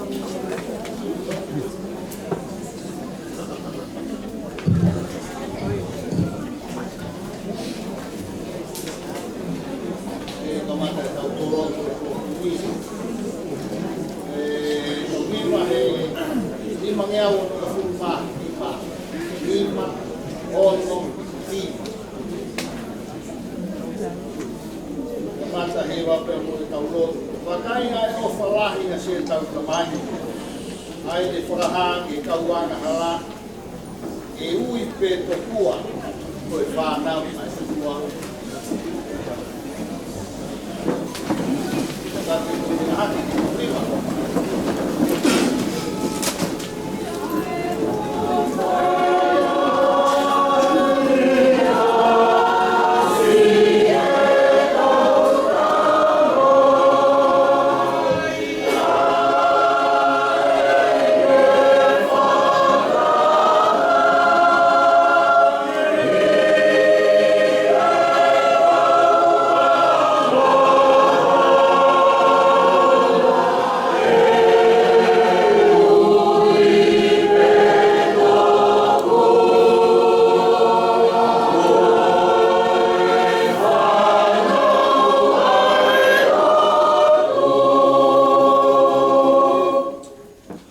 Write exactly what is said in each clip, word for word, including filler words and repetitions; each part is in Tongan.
ʻE kamata e tau tolo ko e ko e ko e ko e ko e nima he nima ngeau ono ka fulu mā nima, nima, ono, nima. Kamata he ua pea mo e tau lotu. Vakai ʻa e ʻofa lahi ʻa siʻetau Tamai, ʻa ia ʻe fakahā ki he kau angahala ʻe ui pe tokua ko e fānau ʻa e ʻOtua.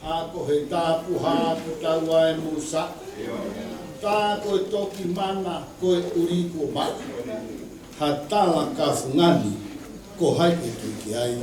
ʻA ko e tāpuhā ki taua ʻe Musa. Tā ko e toki mana ko e ʻuli kuo maʻu. Ha tala ka fungani ko hai ʻe tui ki ai.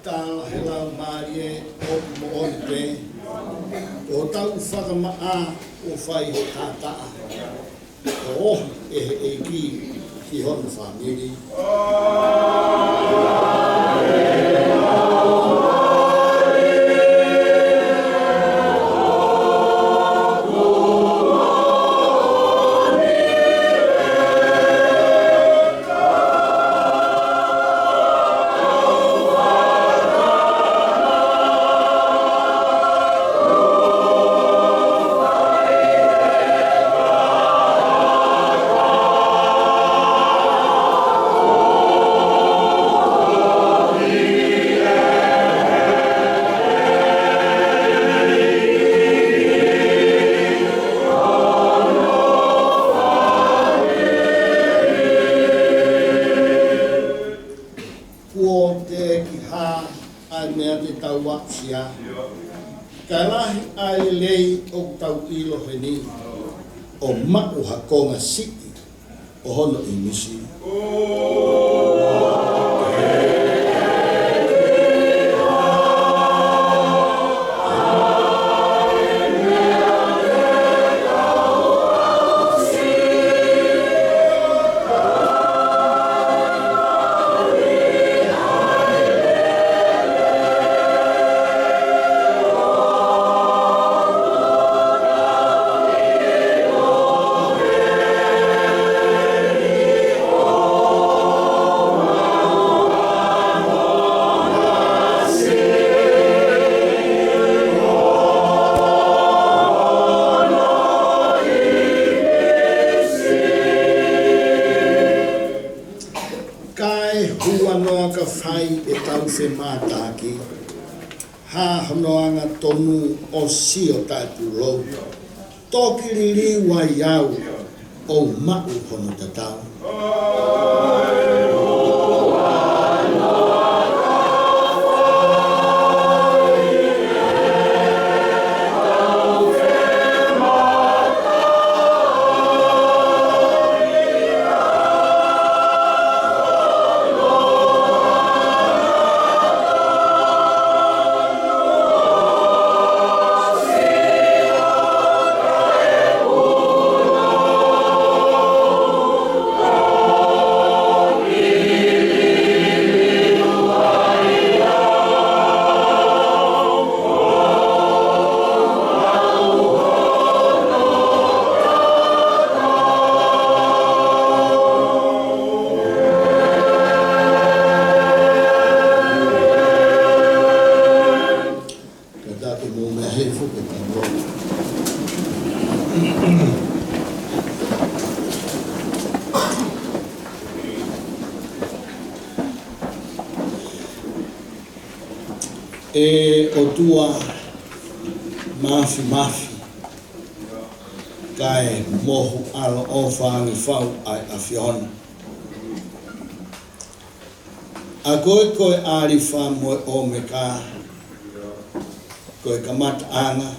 Tala he Laumālie ʻoku moʻoni pē, ʻo tau fakamaʻa ʻo fai he taʻataʻa, ʻo ʻohi ʻe he ʻEiki ki hono fāmili. Kuo teʻeki hā ʻa e meʻa te tau aʻusia. Ka lahi ʻa e lelei ʻoku tau ʻilo heni, ʻo maʻu ha konga siʻi ʻo hono ʻīmisi. Kae huanoa ka fai ʻetau femātaaki, ha hono angatonu ʻo sio taʻepūlou. Toki liliu ai au ʻo maʻu hono tatau. ʻE ʻOtua Māfimafi, kae mohu ʻaloʻofa ange fau ʻa e ʻAfiona. ʻA koe ko e ʻAlifa mo e ʻOmeka, ko e kamataʻanga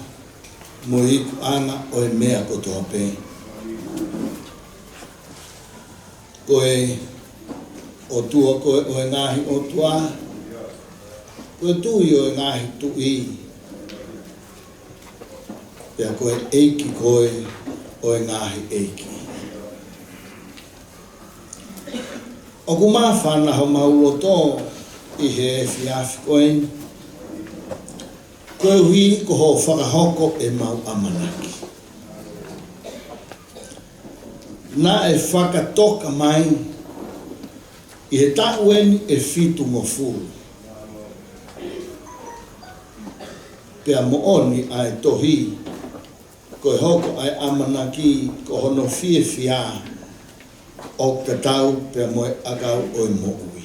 mo e ikuʻanga ʻo e meʻa kotoa pē. Ko e ʻOtua koe ʻo e ngaahi ʻotua, ko e Tuʻi ʻo e ngaahi tuʻi, pea ko e ʻEiki koe ʻo e ngaahi ʻeiki. ʻOku māfana homau loto ʻi he efiafi ko eni, koeʻuhi ko hoʻo fakahoko ʻemau ʻamanaki. Naʻe fakatoka mai ʻi he taʻu eni ʻe fitungofulu, pea moʻoni ʻa e tohi, ko e hoko ʻa e ʻamanaki ko hono fiefia ʻoku tatau pea mo e ʻakau ʻo e moʻui.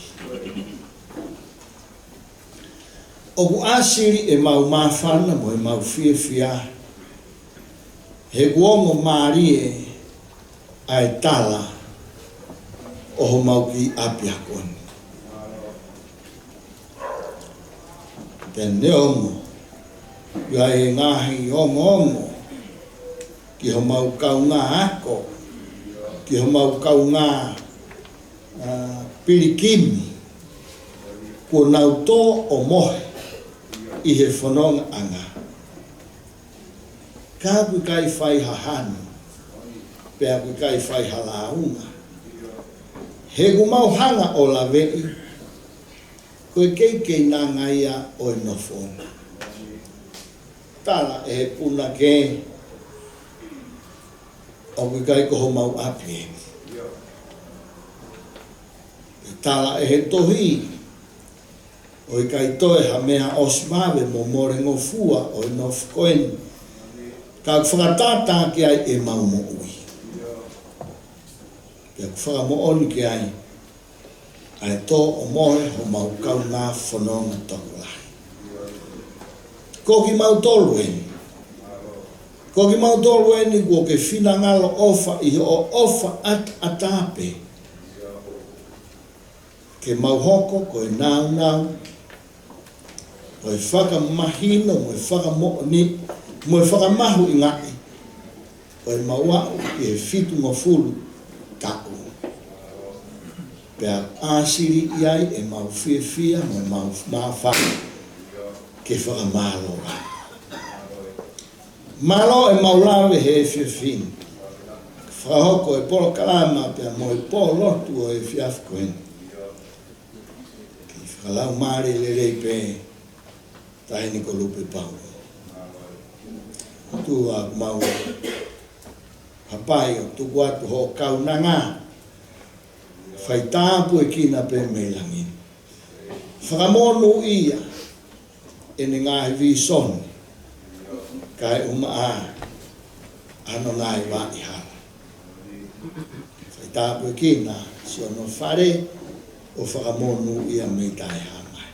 ʻOku ʻāsili ʻemau māfana mo ʻemau fiefia, he kuo ongo mālie ʻa e tala ʻo homau kiʻi ʻapiako ni. Pea neongo ʻi ai e ngaahi ongoongo ki homau kaungā ako, ki homau kaungā, ā, pilikimi, kuo nau tō ʻo mohe ʻi he fonongaʻanga. Ka ʻoku ʻikai fai ha hanu, pea ʻoku ʻikai fai ha lāunga. He ʻoku mau hanga ʻo laveʻi, ko e keikeinanga ia ʻo e nofo ni. Tala ʻe he punake, ʻoku ʻikai ko homau ʻapi eni. Tala ʻe he tohi, ʻoku ʻikai toe ha meʻa ʻosi vave mo molengofua ʻo e nofo ko eni, ka ʻoku fakatātā ki ai ʻemau moʻui. Pea ʻoku fakamoʻoni ki ai ʻa e tō ʻo mohe homau kaungā fononga tokolahi. Ko kimautolu eni, ko kimautolu eni kuo ke finangalo ʻofa ʻi hoʻo ʻofa ʻataʻatā pē ke mau hoko ko e nāunau ʻo e fakamahino mo e fakamoʻoni mo e fakamahuʻingaʻi ʻo ʻemau aʻu ki he fitungofulu taʻu. Pea ʻāsili ʻi ai ʻemau fiefia mo ʻemau māfana ke fakamālō ai. Mālō ʻemau lave he efiafi ni. Fakahoko e polokalama pea mo e pōlotu ʻo e efiafi ko eni. Ke fakalaumālie lelei pē, Taʻahine ko Lupe Paulo. ʻOtua, mau hapai ʻo tuku atu hoʻo kaunanga, fai tāpuekina pē mei langi. Fakamonūʻia ʻene ngaahi vīsone, kae ʻumaʻā ʻa hono ngaahi vaʻa hala. Fai tāpuekina siʻono fale, ʻo fakamonūʻia mei taʻehāmai.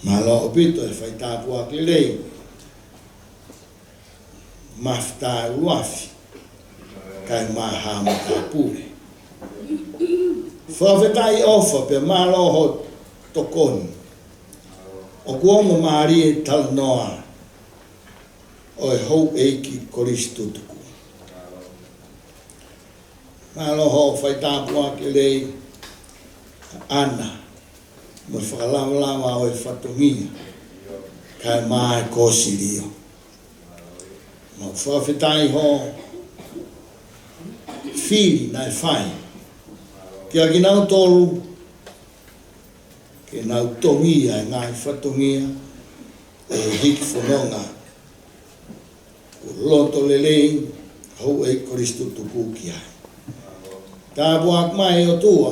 Mālō ʻaupito e fai tāpuaki lelei Mafita ʻUluafi, kae ʻumaʻā haʻa matāpule. Fakafetaʻi ʻofa pea mālō hoʻo tokoni. ʻOku ongo mālie e talanoa ʻo e houʻeiki kolisi tutuku. Mālō hoʻo fai tāpuaki lelei ʻa ʻAna mo e fakalavalava ʻo e fatongia, kae ʻumaʻā e kōsilio. Mau fakafetaʻi hoʻo fili naʻe fai kiate kinautolu ke nau tongia e ngaahi fatongia ʻo e hiki fononga. Kuo loto lelei houʻeiki kolisi tutuku ki ai. Tāpuaki mai ʻOtua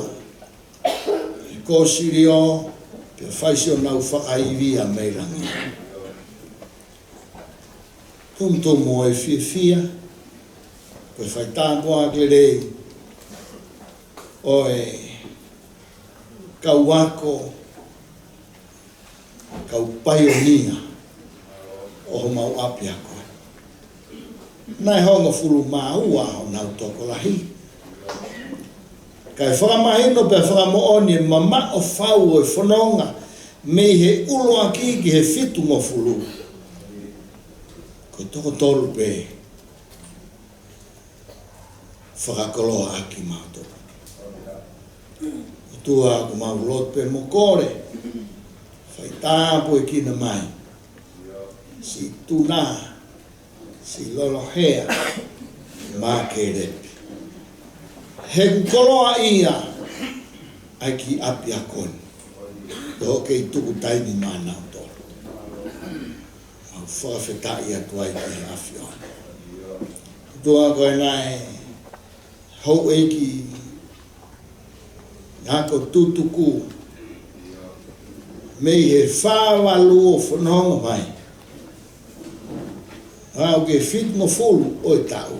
e kōsilio, pea fai siʻonau fakaivia mei langi. Tumutumu ʻo e fiefia, ko e fai tāpuaki lelei ʻo e kau ako, kau paionia ʻo homau ʻapiako. Naʻe hongofulu mā ua honau tokolahi. Kae fakamahino pea fakamoʻoni e mamaʻo fau ʻo e fononga mei he ʻuluaki ki he fitungofulu. Ko e toko tolu pē fakakoloa ʻaki mautolu. ʻOtua, ʻoku mau lotu pē mo kole, fai tāpuekina mai siʻi Tuna, siʻi Lolohea, mo Kelepi. He kuo koloaʻia ʻa e kiʻi ʻapiako ni. ʻOku kei tuku taimi maʻanautolu. Mau fakafetaʻi atu ai ki he ʻAfiona. ʻOtua, ko e ngaahi houʻeiki, ngaahi ako tutuku mei he fā valu ʻo fononga mai, ʻo aʻu ki he fitungofulu ʻo e taʻu.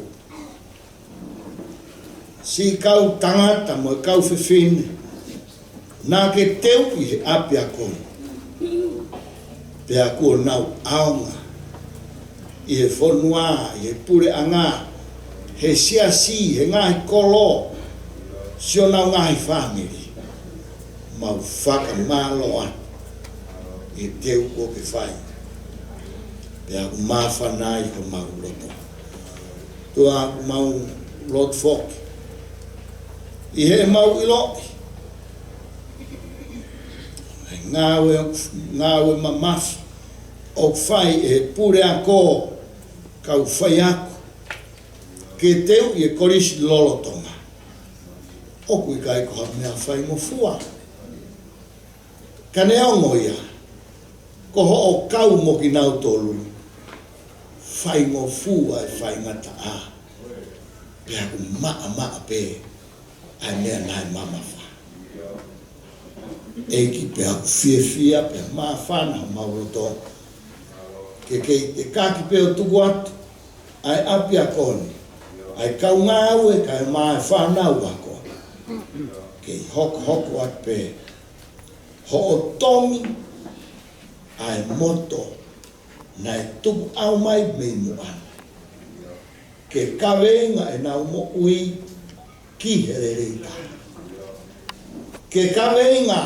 Siʻi kau tangata mo e kau fefine naʻa ke teuʻi he ʻapiako ni. Pea kuo nau ʻaonga ʻi he fonua, ʻi he puleʻanga, he siasi, he ngaahi kolo, siʻonau ngaahi fāmili. Mau fakamālō atu ʻi he teu kuo ke fai. Pea ʻoku māfana ai homau loto. ʻOtua, ʻoku mau lotu foki ʻi heʻemau ʻiloʻi e ngāue, ngāue mamafa ʻoku fai ʻe he puleako, kau faiako, ke teuʻi e kolisi lolotonga. ʻOku ʻikai ko ha meʻa faingofua. Ka neongo ia, ko hoʻo kau mo kinautolu, faingofua e faingataʻa, pea ʻoku maʻamaʻa pē ʻa e meʻa naʻe mamafa. ʻEiki, pea ʻoku fiefia pea māfana homau loto ke kei tekaki pē ʻo tuku atu ʻa e ʻapiako ni, ʻa e kau ngāue kae ʻumaʻā e fānau ako. Kei hokohoko atu pē hoʻo tomi ʻa e moto naʻe tukuʻau mai mei muʻa na, ke kaveinga ʻenau moʻui ki he lelei taha. Ke kaveinga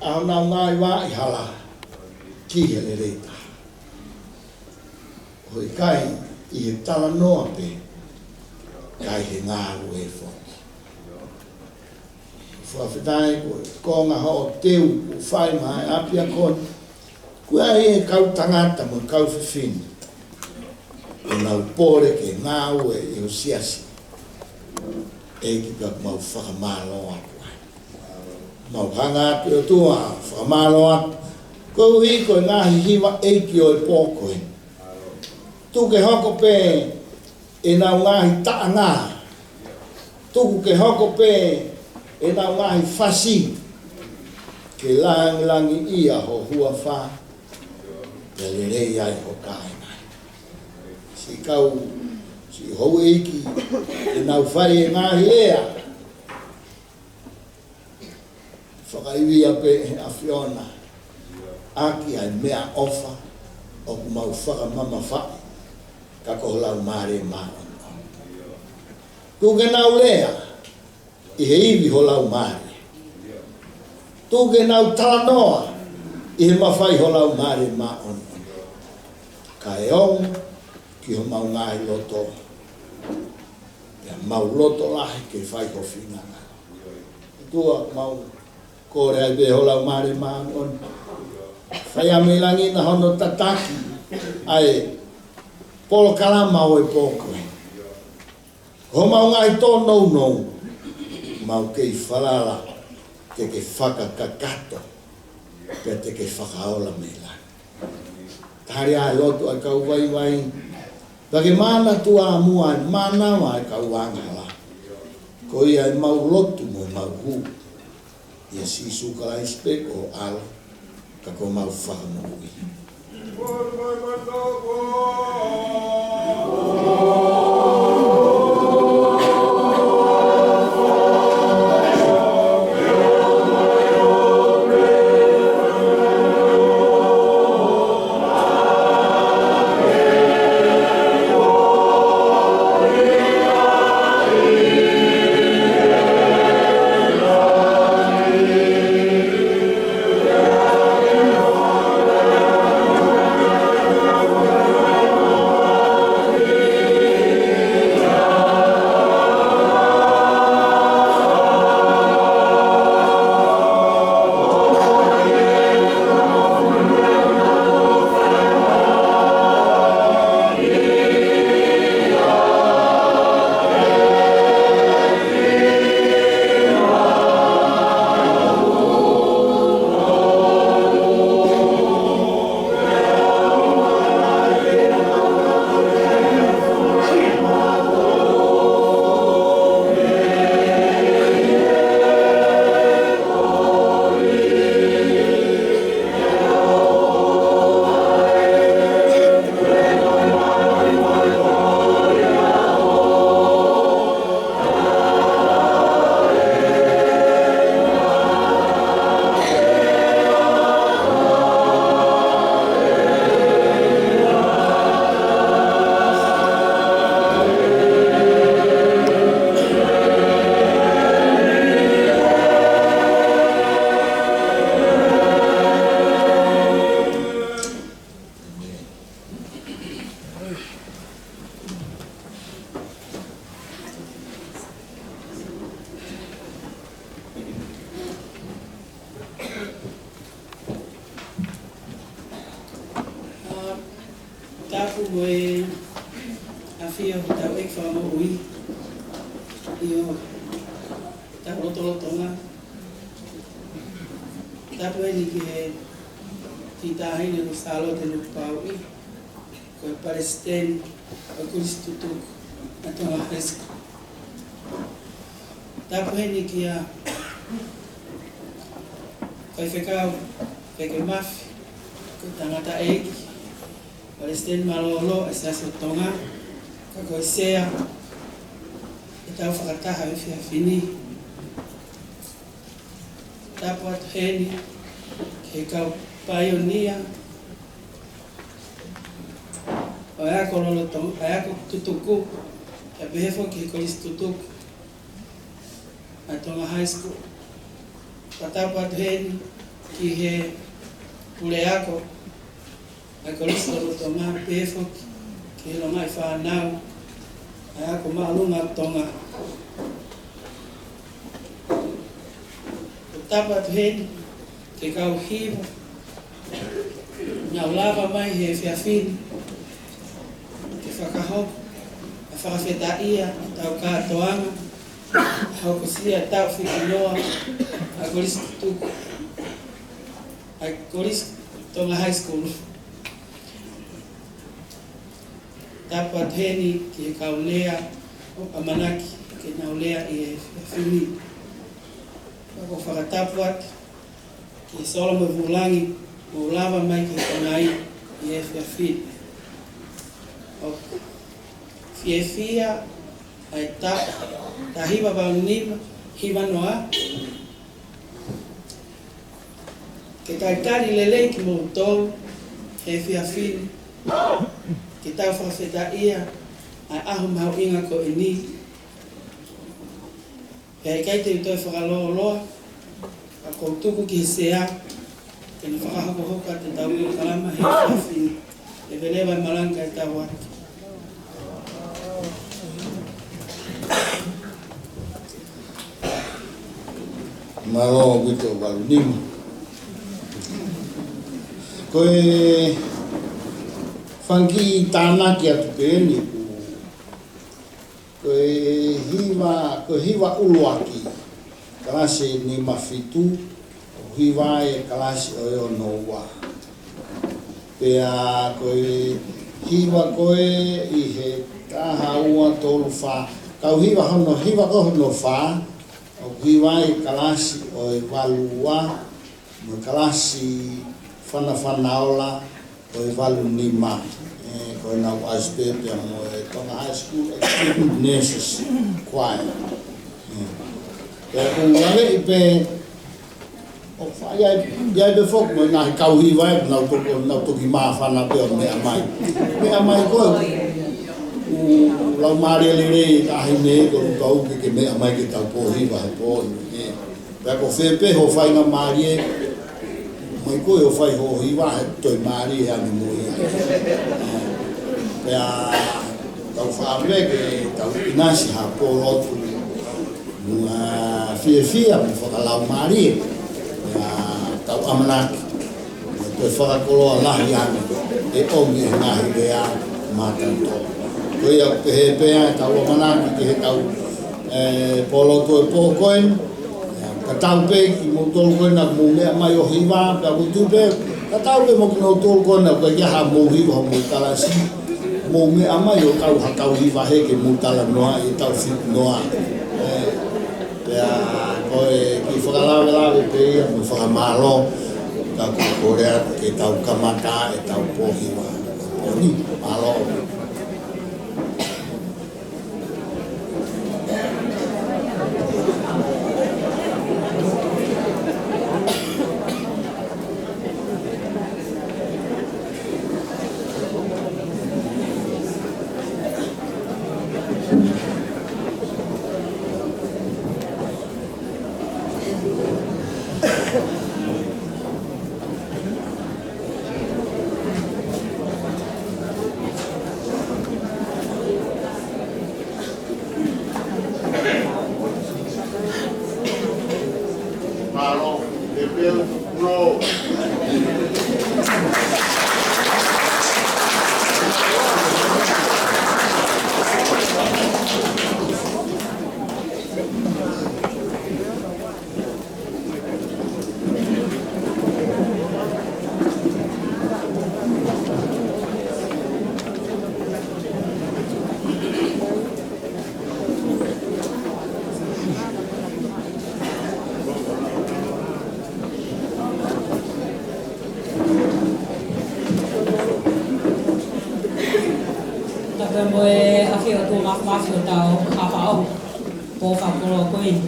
ʻa honau ngaahi vaʻa hala ki he lelei taha. ʻOku ʻikai ʻi he talanoa pē, ka ʻi he ngāue foki. Fakafetaʻi ko e konga hoʻo teu kuo fai maʻa e ʻapiako ni. Kuo ʻi ai e kau tangata mo e kau fefine ʻoku nau pole ke ngāue ʻi ho siasi. ʻEiki, pea ʻoku mau fakamālō atu ai. Mau hanga atu, ʻOtua, fakamālō atu koeʻuhi ko e ngaahi hiva ʻeiki ʻo e pō ko eni. Tuku ke hoko pē ʻenau ngaahi taʻanga. Tuku ke hoko pē ʻenau ngaahi fasi, ke langilangiʻia ho huafa, ke lelei ai ho kāinga. Siʻi kau, siʻi houʻeiki, ʻenau fai e ngaahi lea, fakaivia pē ʻe he ʻAfiona ʻaki ʻa e meʻaʻofa ʻoku mau fakamamafaʻi, ka ko ho Laumālie Māʻoniʻoni. Tuku ke nau lea ʻi he ivi ho Laumālie. Tuku ke nau talanoa ʻi he mafai ho Laumālie Māʻoniʻoni, kae ongo ki homau ngaahi loto, pea mau loto lahi ke fai ho finangalo. ʻOtua, mau kole ai pē ho Laumālie Māʻoniʻoni, fai ʻa e meʻa ʻi langi na hono tataki ʻa e polokalama ʻo e pō ko eni. Homau ngaahi tōnounou, mau kei falala ke ke fakakakato, pea te ke fakaola mei langi. Tali ʻa e lotu ʻa e kau vaivai, pea ke manatua muʻa e mānava ʻa e kau angahala. Ko ia ʻemau lotu mo ʻemau hū ʻia Sīsū Kalaisi pē ko ho ʻAlo, ka ko homau Fakamoʻui. Ko e ʻafio ʻa hotau ʻEiki Fakamoʻui ʻi hotau lotolotonga. Tapu heni ki he Tuʻi Taʻahine ko Sālote Nukupauʻi, ko e Palesiteni ʻo e Kolisi Tutuku ʻa Tonga High School. Tapu heni kia Faifekau Fekemafi, ko e tangataʻeiki Palesiteni mālōlō ʻa e Siasi ʻo Tonga, ka ko e Sea ʻetau fakataha ʻo e efiafi ni. Tapu atu heni ki he kau paionia ʻo e ako lolotonga, ʻa e ako tutuku, pea pehē foki ki he Kolisi Tutuku ʻa Tonga High School. Fakatapu atu heni ki he puleako ʻa e Kolisi Lolotonga, pehē foki ki he longaʻi fānau ʻa e ako māʻolunga ʻo Tonga. Fakatapu atu heni ki he kau hiva naʻa nau lava mai he efiafi ni ke fakahoko ʻa e fakafetaʻia ʻetau kātoanga, hokosia e taʻu fitu noa ʻa e Kolisi Tutuku, ʻa e Kolisi Tonga High School. Tapu atu heni ki he kau lea ʻoku ʻamanaki ke nau lea ʻi he efiafi ni. Pea ʻoku ou fakatapu atu ki he Solo mo e Vūlangi ʻoku lava mai ki he Tonga ʻi he efiafi ni. ʻOku fiefia ʻa e taʻu taha hiva valu nima, hiva noa, ke talitali lelei kimoutolu he efiafi ni, ke tau fakafetaʻia ʻa e ʻaho mahuʻinga ko eni. Pea ʻikai te u toe fakalōloa, ka ʻoku ou tuku ki he Sea ke ne fakahokohoko atu ʻetau polokalama he efiafi ni. Leveleva e malanga kae tau atu. Mālō ʻaupito valu nima. Ko e fanga tānaki atu pē eni, ko e hiva, ko e hiva ʻuluaki, kalasi nima fitu, ʻoku hiva ai e kalasi ʻo e ono ua. Pea ko e hiva ko ē ʻi he taha ua tolu fā, kau hiva hono, hiva ko hono fā, ʻoku hiva ai e kalasi ʻo e valu ua, mo e kalasi fanafana ola ʻo e valu nima. ʻE, ko ʻenau ʻasi pē pea mo e Tonga High School Extended Nurses Choir. ʻE, pea ʻoku ou laveʻi pē, ʻoku ʻi ai, ʻi ai pē foki mo e ngaahi kau hiva ʻoku nau toki, nau toki māfana pē ʻo meʻa mai. Meʻa mai ko ē, ʻoku laumālie lelei e taʻahine ko e pau ke, ke meʻa mai ke tau pōhiva he pō ni. ʻE, pea ko fē pē hoʻo faingamālie, mai ko ē ʻo fai hoʻo hiva he toe mālie ange mo ia. Pea tau fakaʻamu ke tau ʻinasi ha pō lotu, mo e fiefia mo fakalaumālie. Pea tau ʻamanaki ke toe fakakoloa lahi ange ʻe ʻomi e ngaahi lea matanto. Ko ia ʻoku pehē pē ʻetau ʻamanaki ki heʻetau, ʻe, pō lotu e pō ko ē. Ka tau pē kimoutolu ko ē naʻa mou meʻa mai ʻo hiva, pea ʻoku ou tui pē, ka tau pē mo kimoutolu ko ē naʻa ʻikai ke ʻi ai haʻamou hiva homou kalasi, mou meʻa mai ʻo kau ha kau hiva hē ke mou talanoa ʻi he taʻu fitu noa. ʻE, pea ko e kiʻi fakalavelave pē ia mo e fakamālō, ka ʻoku ou kole atu ke tau kamata ʻetau pōhiva. Pō ni, mālō. Mālō, e pea ulo. Tapu mo e ʻafio ʻa e Tuʻi Māfimafi ʻo e Tau Haʻapaʻo, pō fakakoloa ko eni.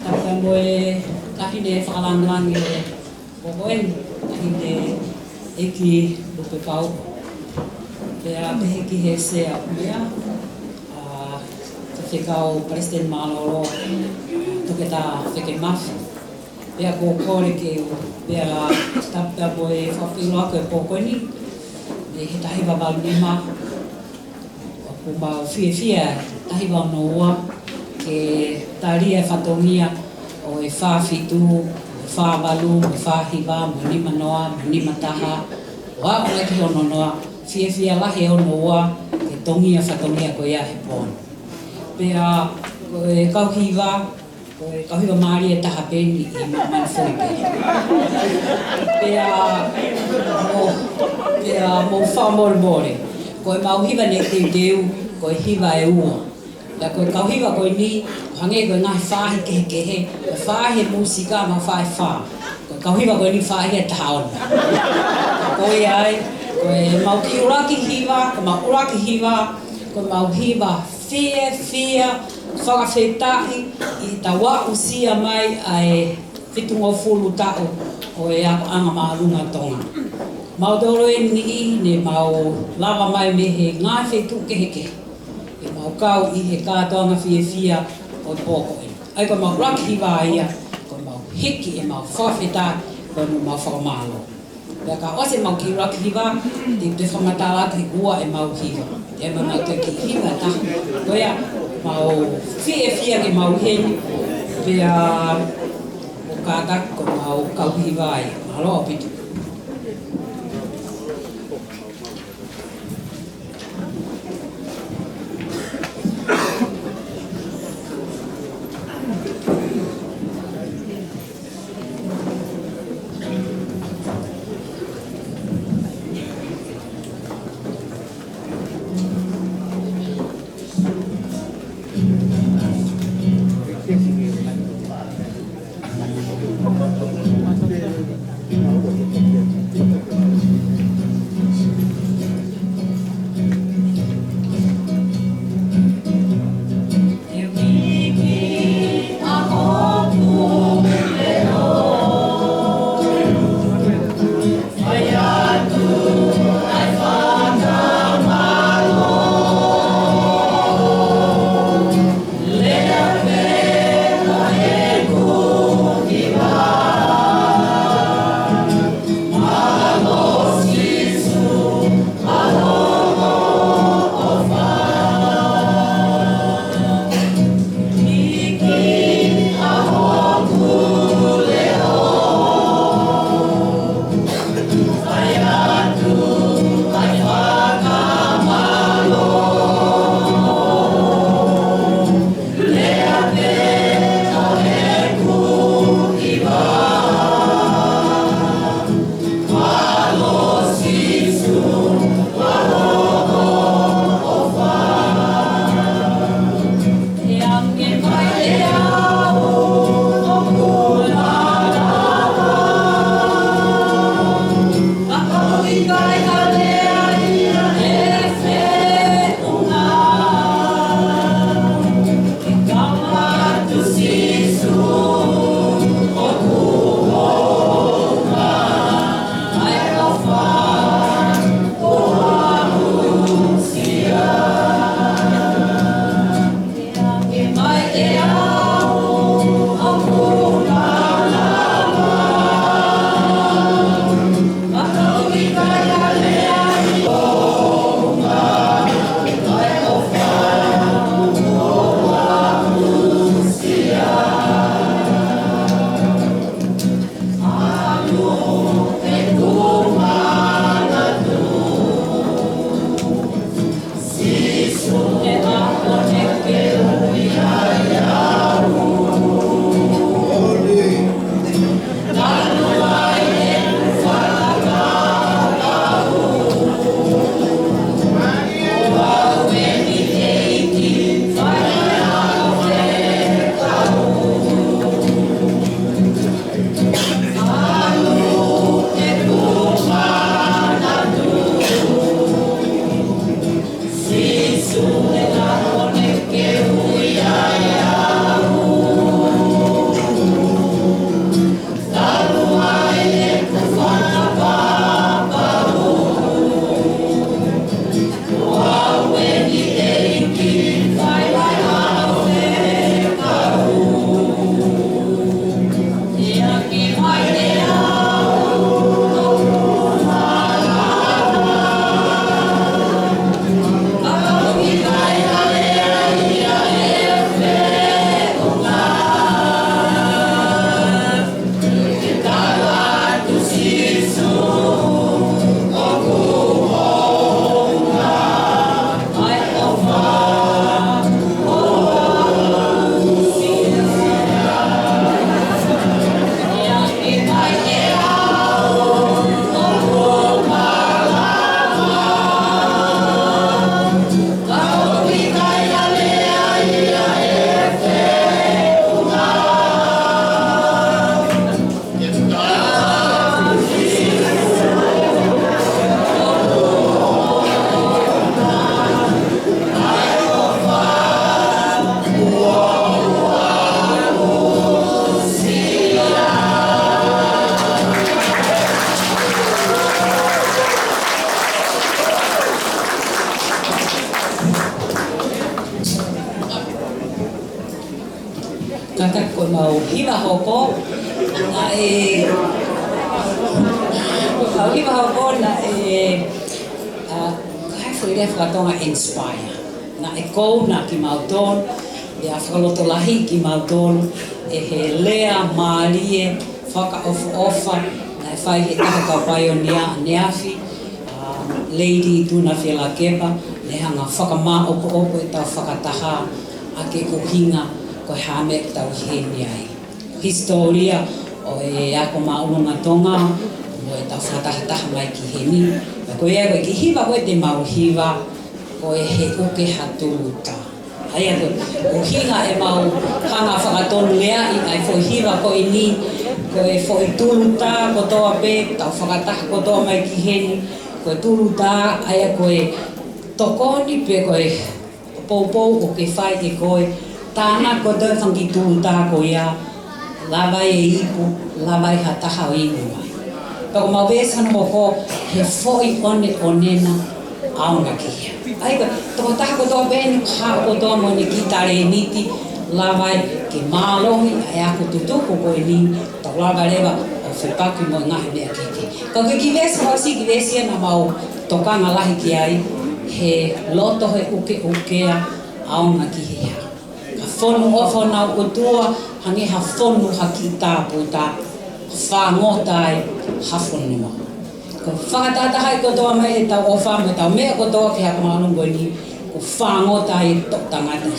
Tapu mo e taʻahine fakalāngilangi ʻo e pō ko eni, taʻahine ʻEiki Lupe Pau. Pea pehē ki he Sea ʻo e meʻa, ʻa, Faifekau Palesiteni Mālōlō, Toketā Feke Mafi. Pea ko e kole ke u, pea tapu mo e fakafeʻiloaki ʻo e pō ko eni, ʻi he taha hiva valu nima, ʻoku mau fiefia, taha hiva ono ua, ke tali e fatongia ʻo e fā fitu, fā valu, fā hiva, mo nima noa, mo nima taha, ʻo aʻu mai ki he ono noa, fiefia lahi e ono ua, ke tongi e fatongia ko ia he pō ni. Pea, ko e kau hiva, ko e kau hiva mālie ʻe taha pē eni ʻi māmani foʻi pē. Pea, mo, pea mo fakamolemole, ko e mau hiva ne teuteu, ko e hiva ʻe ua. Pea ko e kau hiva ko eni, hangē ko e ngaahi faahi kehekehe, ko e faahi ʻo e mūsika, mau fai fā. Ko e kau hiva ko eni faahi ʻe taha ono. Ko ia ai, ko e mau kiʻi ʻuluaki hiva, ko e mau ʻuluaki hiva, ko e mau hiva fiefia, fakafetaʻi ʻi heʻetau aʻusia mai ʻa e fitungofulu taʻu ʻo e akoʻanga māʻolunga Tonga. Mautolu eni ne mau lava mai mei he ngaahi feituʻu kehekehe, ke mau kau ʻi he kātoanga fiefia ʻo e pō ko eni. ʻA ia ko e mau ʻuluaki hiva ia, ko e mau hiki ʻemau fakafetaʻi, ko e mau fakamālō. Pea ka ʻosi ʻemau kiʻi ʻuluaki hiva, te u toe fakamatala atu he ua ʻemau hiva. ʻE mau, mau toe kiʻi hiva ʻe taha. Ko ia, mau fiefia ke mau ʻi heni, pea ʻoku kātaki ko e mau kau hiva ai. Mālō ʻaupito. Hoko, naʻe, ʻa, ʻi he hoko naʻe, ʻa, ko e hā e foʻi lea fakatonga, inspire. Naʻe kouna kimautolu, pea fakalotolahiʻi kimautolu ʻe he lea mālie fakaʻofoʻofa naʻe fai ʻe he taha kau paionia ʻaneafi, ʻa, Lady Tuna Fielakepa, ne hanga ʻo fakamāʻopoʻopo ʻetau fakataha ʻaki e ʻuhinga ko e hā e meʻa ʻoku tau ʻi heni ai. Hisitōlia ʻo e ako māʻolunga Tonga, mo ʻetau fakatahataha mai ki heni. Pea ko ia ko e kiʻi hiva ko ē te mau hiva, ko e He ʻUke ha Tuluta. ʻA ia ko e ʻuhinga ʻemau hanga ʻo fakatonuleaʻi ʻa e foʻi hiva ko eni, ko e foʻi tuluta kotoa pē, tau fakataha kotoa mai ki heni, ko e tuluta, ʻa ia ko e tokoni pē ko e poupou ʻoku ke fai ʻe koe, tānaki kotoa e fanga kiʻi tuluta ko ia, lava ai e ipu, lava ai ha taha ʻo inu ai. Pea ko ʻemau veesi hono hoko, he foʻi ʻoneʻone na ʻaonga ki hea. ʻA ia ko e tokotaha kotoa pē eni, haʻu kotoa mo ʻene kiʻi talēniti, lava ai ke mālohi ʻa e ako tutuku ko eni, tau lava leva ʻo fepaki mo e ngaahi meʻa kehekehe. Ka ko e kiʻi veesi, ko e siʻi kiʻi veesi ia naʻa mau tokanga lahi ki ai, he loto he ʻukeʻukea ʻaonga ki hea. Ka fonu ʻofa honau ʻOtua, hangē ha fonu ha kiʻi tāputa, fāngota ai ha fonua. Ko e fakatahatahaʻi kotoa mai ʻetau ʻofa mo ʻetau meʻa kotoa ki he ako māʻolunga ko eni, ko e fāngota ai e toʻu tangata.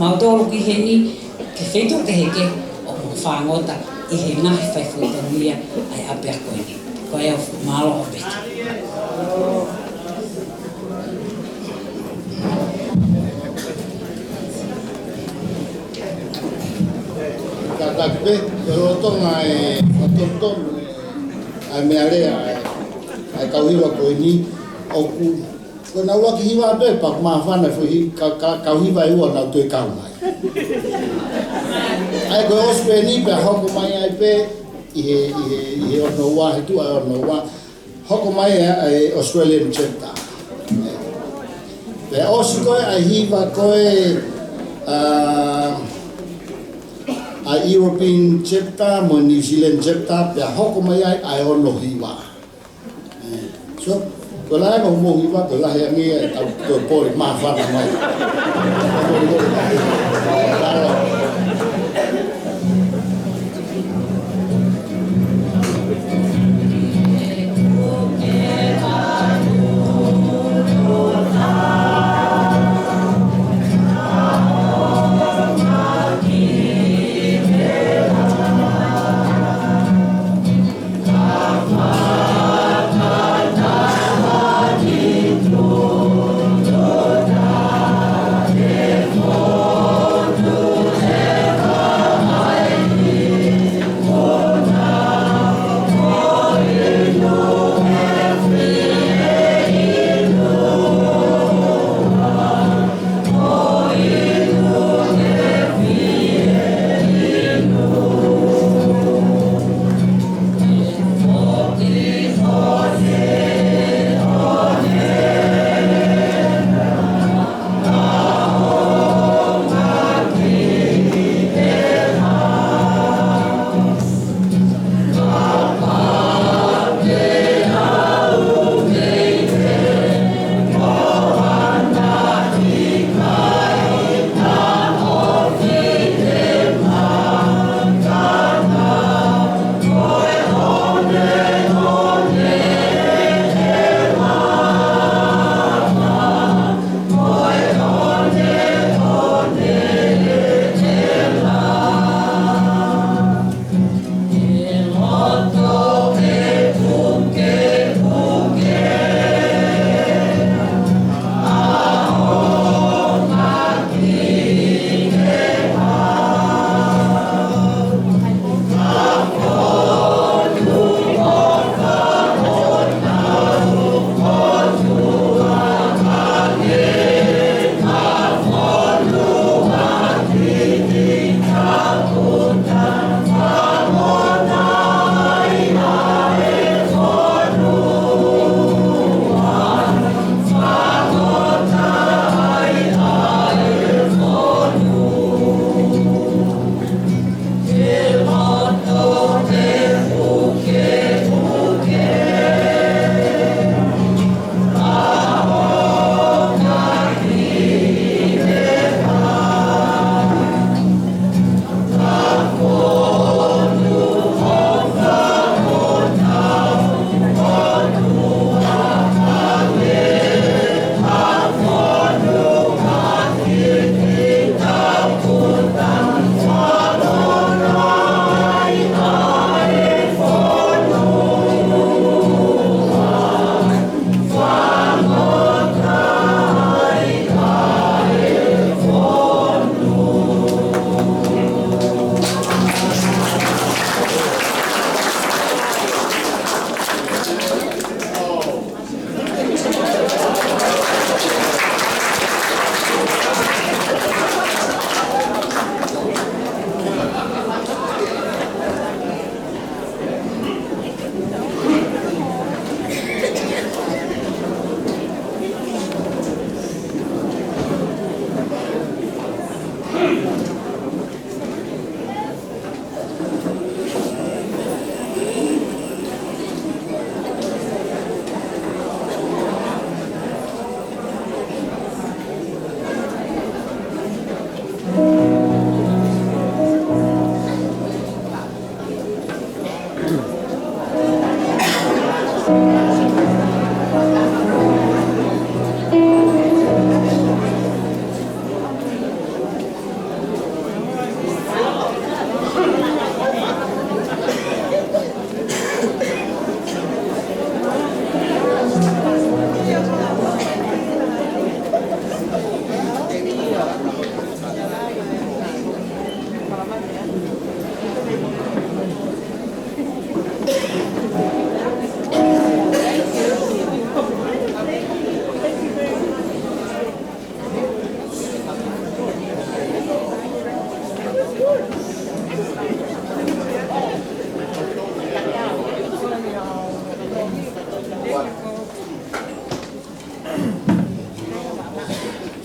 Mautolu ki heni, ki he feituʻu kehekehe ʻo mau fāngota ʻi he ngaahi fai foʻi tonu ia ʻa e ʻapiako ni. Ko ia, mālō ʻaupito. Kātaki pē, ʻi he lolotonga e fakatonutonu ʻa e meʻalea ʻa e, ʻa e kau hiva ko eni, ʻoku ko ʻenau ʻuluaki hiva pē, pea ʻoku māfana e foʻi hi-, ka, ka, kau hiva ʻe ua naʻa nau toe kau mai. ʻA ia ko e ʻosi pē eni pea hoko mai ai pē ʻi he, ʻi he, ʻi he ono ua, he tuʻa e ono ua. Hoko mai ʻa e, ʻa e Australian chapter. Pea ʻosi ko ē ʻa e hiva ko ē, ʻa, ʻa e European chapter mo e New Zealand chapter, pea hoko mai ai ʻa e ono hiva. So, ko e lahi ange hoʻomou hiva, ko e lahi ange ia ʻetau toe pole māfana mai.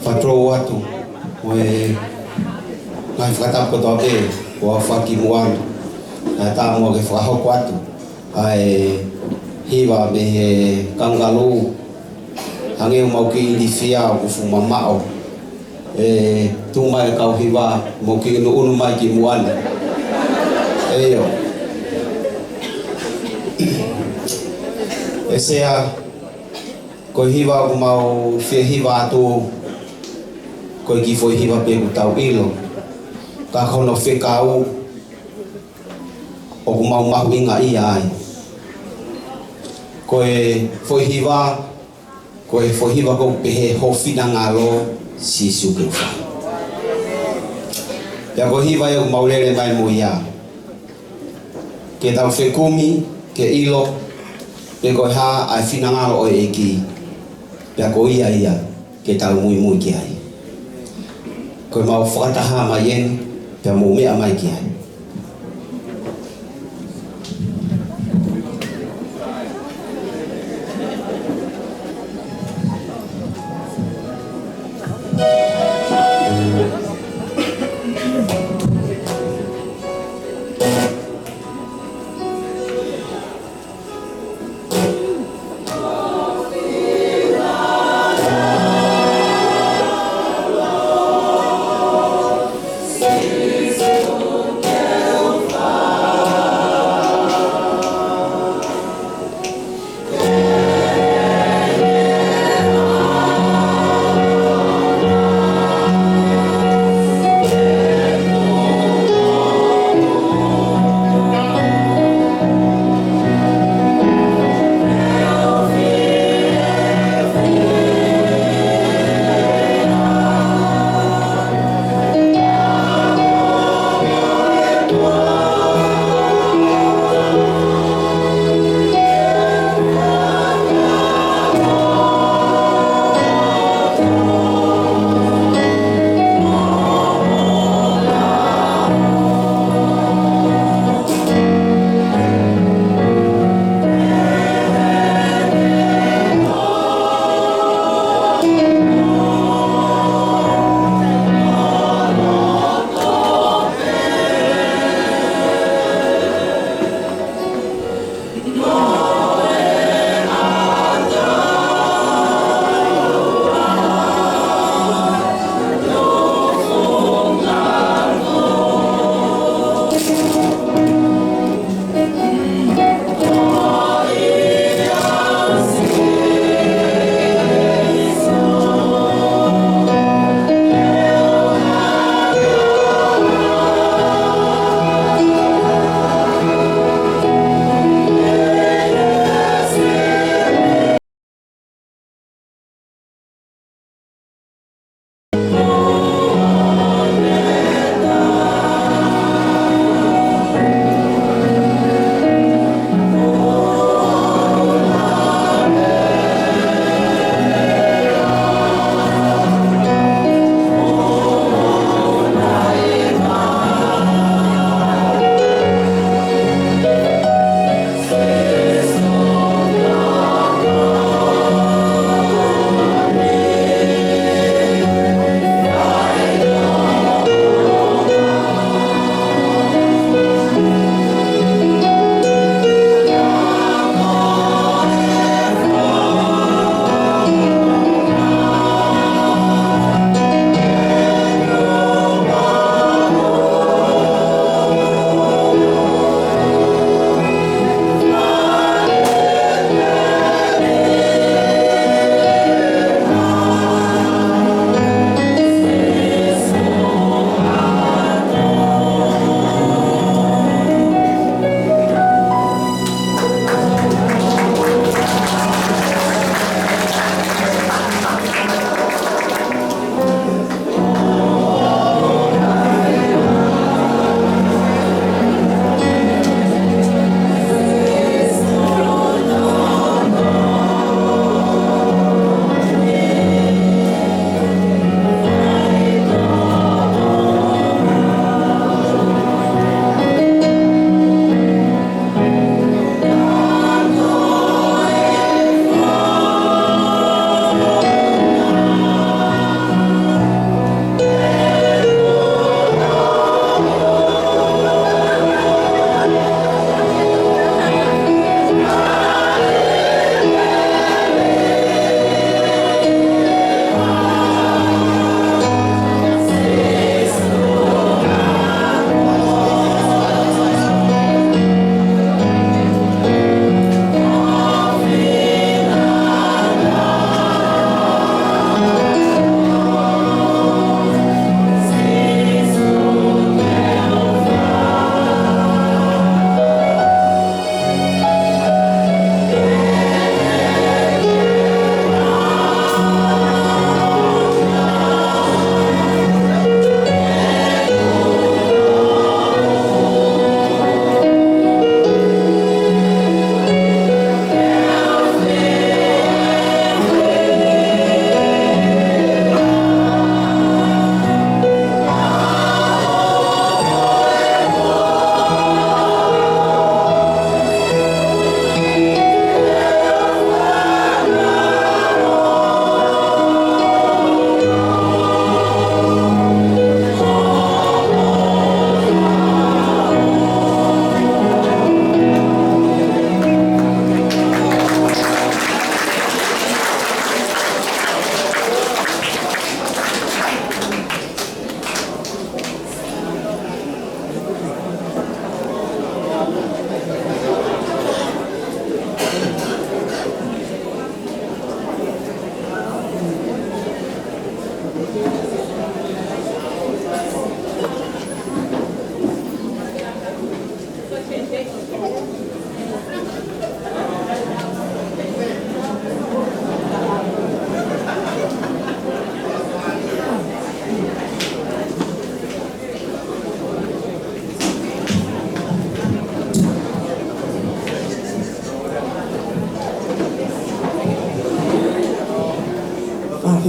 Fakatou atu, mo e ngaahi fakatapu kotoa pē, ʻoku ou fakakimuʻa atu, ʻa e taumuʻa ke fakahoko atu ʻa e hiva mei he Kangaroo, hangē ʻoku mau kiʻi ilifia ʻoku fuʻu mamaʻo. ʻE, tuʻu mai e kau hiva, mou kiʻi ʻunuʻunu mai kimuʻa ni. ʻEio. ʻE Sea, ko e hiva ʻoku mau fie hiva atu, ko e kiʻi foʻi hiva pē ʻoku tau ʻilo. Ka ko hono fekau, ʻoku mau mahuʻingaʻia ai. Ko e foʻi hiva, ko e foʻi hiva ʻoku pehē Ho Finangalo Sīsū ke u fai. Pea ko e hiva ia ʻoku mau lele mai mo ia. Ke tau fekumi, ke ʻilo, pe ko e hā ʻa e finangalo ʻo e ʻEiki. Pea ko ia ia, ke tau muimui ki ai. Ko e mau fakataha mai eni, pea mou meʻa mai ki ai.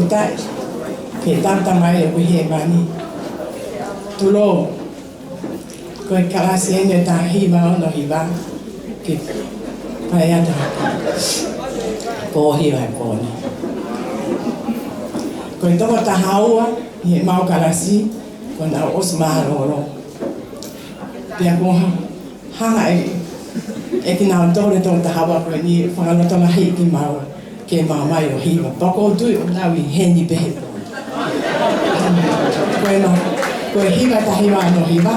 Taʻi, ke tau tamai ʻoku ʻi hēvani. Tulou, ko e kalasi eni ʻe taha hiva ono hiva, ke fai atu hake. Ko hiva e pō ni. Ko e toko taha ua ʻi heʻemau kalasi, kuo nau ʻosi mālōlō. Pea ko ha- hanga ʻe, ʻe kinautolu ʻe toko taha ua ko eni fakalotolahiʻi kimaua ke mau mai ʻo hiva. Pea ʻoku ou tui ʻoku nau ʻi heni pē he pō ni. Ko e ma-, ko e hiva ʻe taha hiva ono hiva,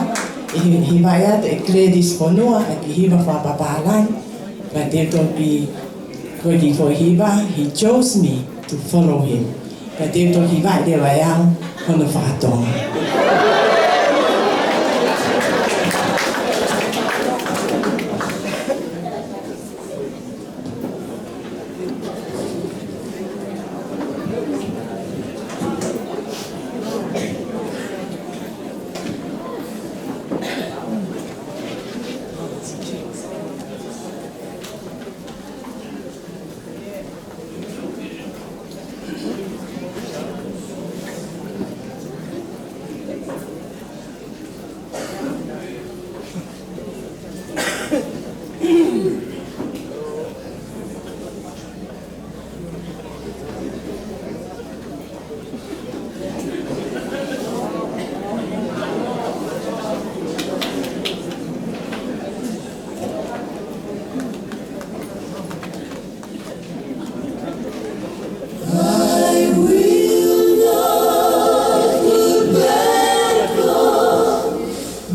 ʻi he hiva ia ʻe Gladys Fonua, ʻa e kiʻi hiva fakapapālangi. Pea te u toki, ko e kiʻi foʻi hiva, He chose me to follow him. Pea te u toki hivaʻi leva ʻe au hono faka-Tonga. I will not look back on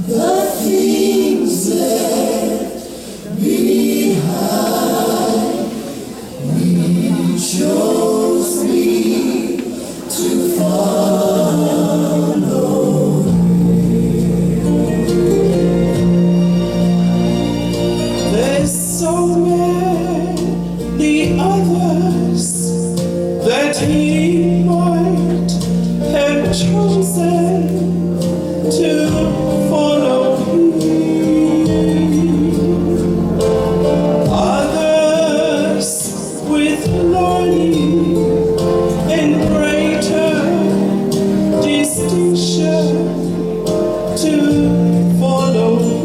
the things left behind. He chose me to follow him. There's so many others that he might have chosen to follow him. Others with learning and greater distinction to follow him.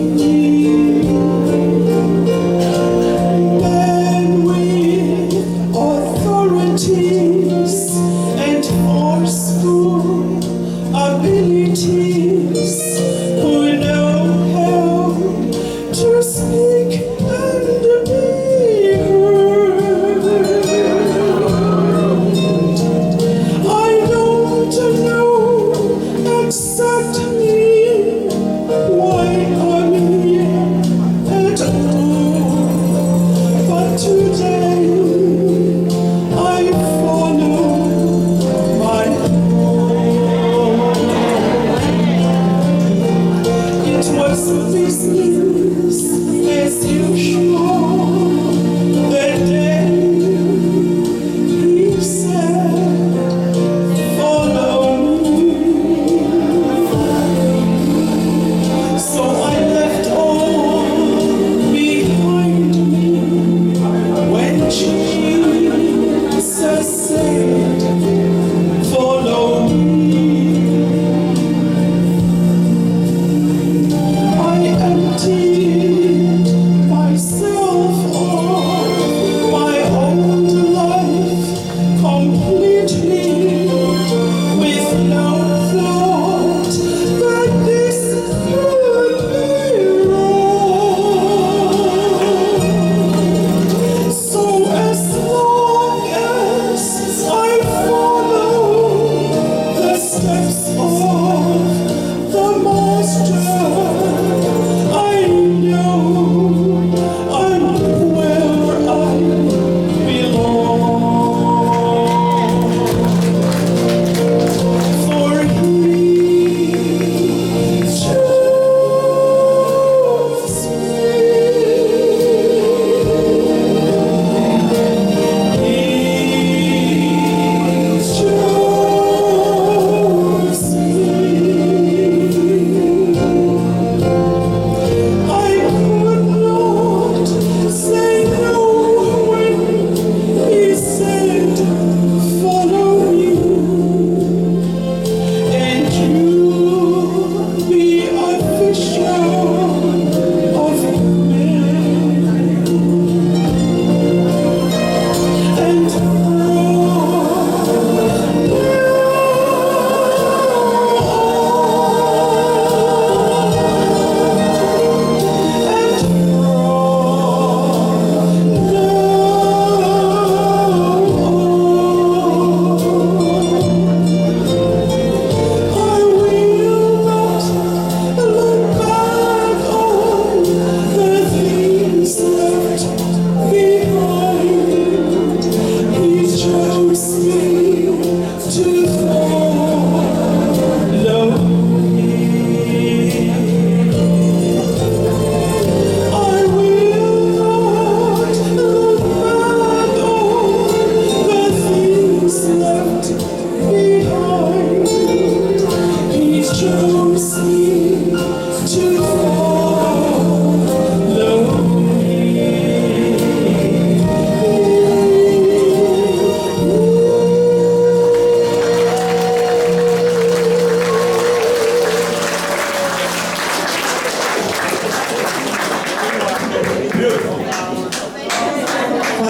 Men with authorities and forceful abilities who know how to speak and be heard. I don't know exactly why I'm here at all, but today I follow my Lord. It was business as usual that day. He said, "Follow me." So I left all behind me.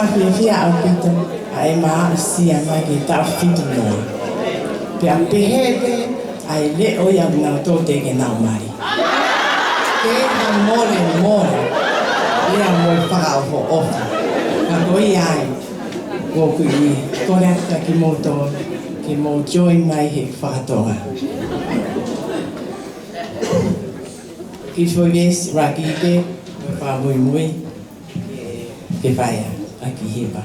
Fiefia ʻaupito ʻa ʻema aʻusia mai ki he taʻu fitu noa. Pea pehē pē ʻa e leʻo ia ʻoku nau tō teʻeki ke nau mali. Ke ha mole mole ia mo e fakaʻofoʻofa. Ka ko ia ai, ʻoku ou kole atu kia kimoutolu ke mou join mai he fakatonga. Kiʻi foʻi veesi ʻuluaki pē, mo e fakamuimui, ke fai ʻaki e hiva.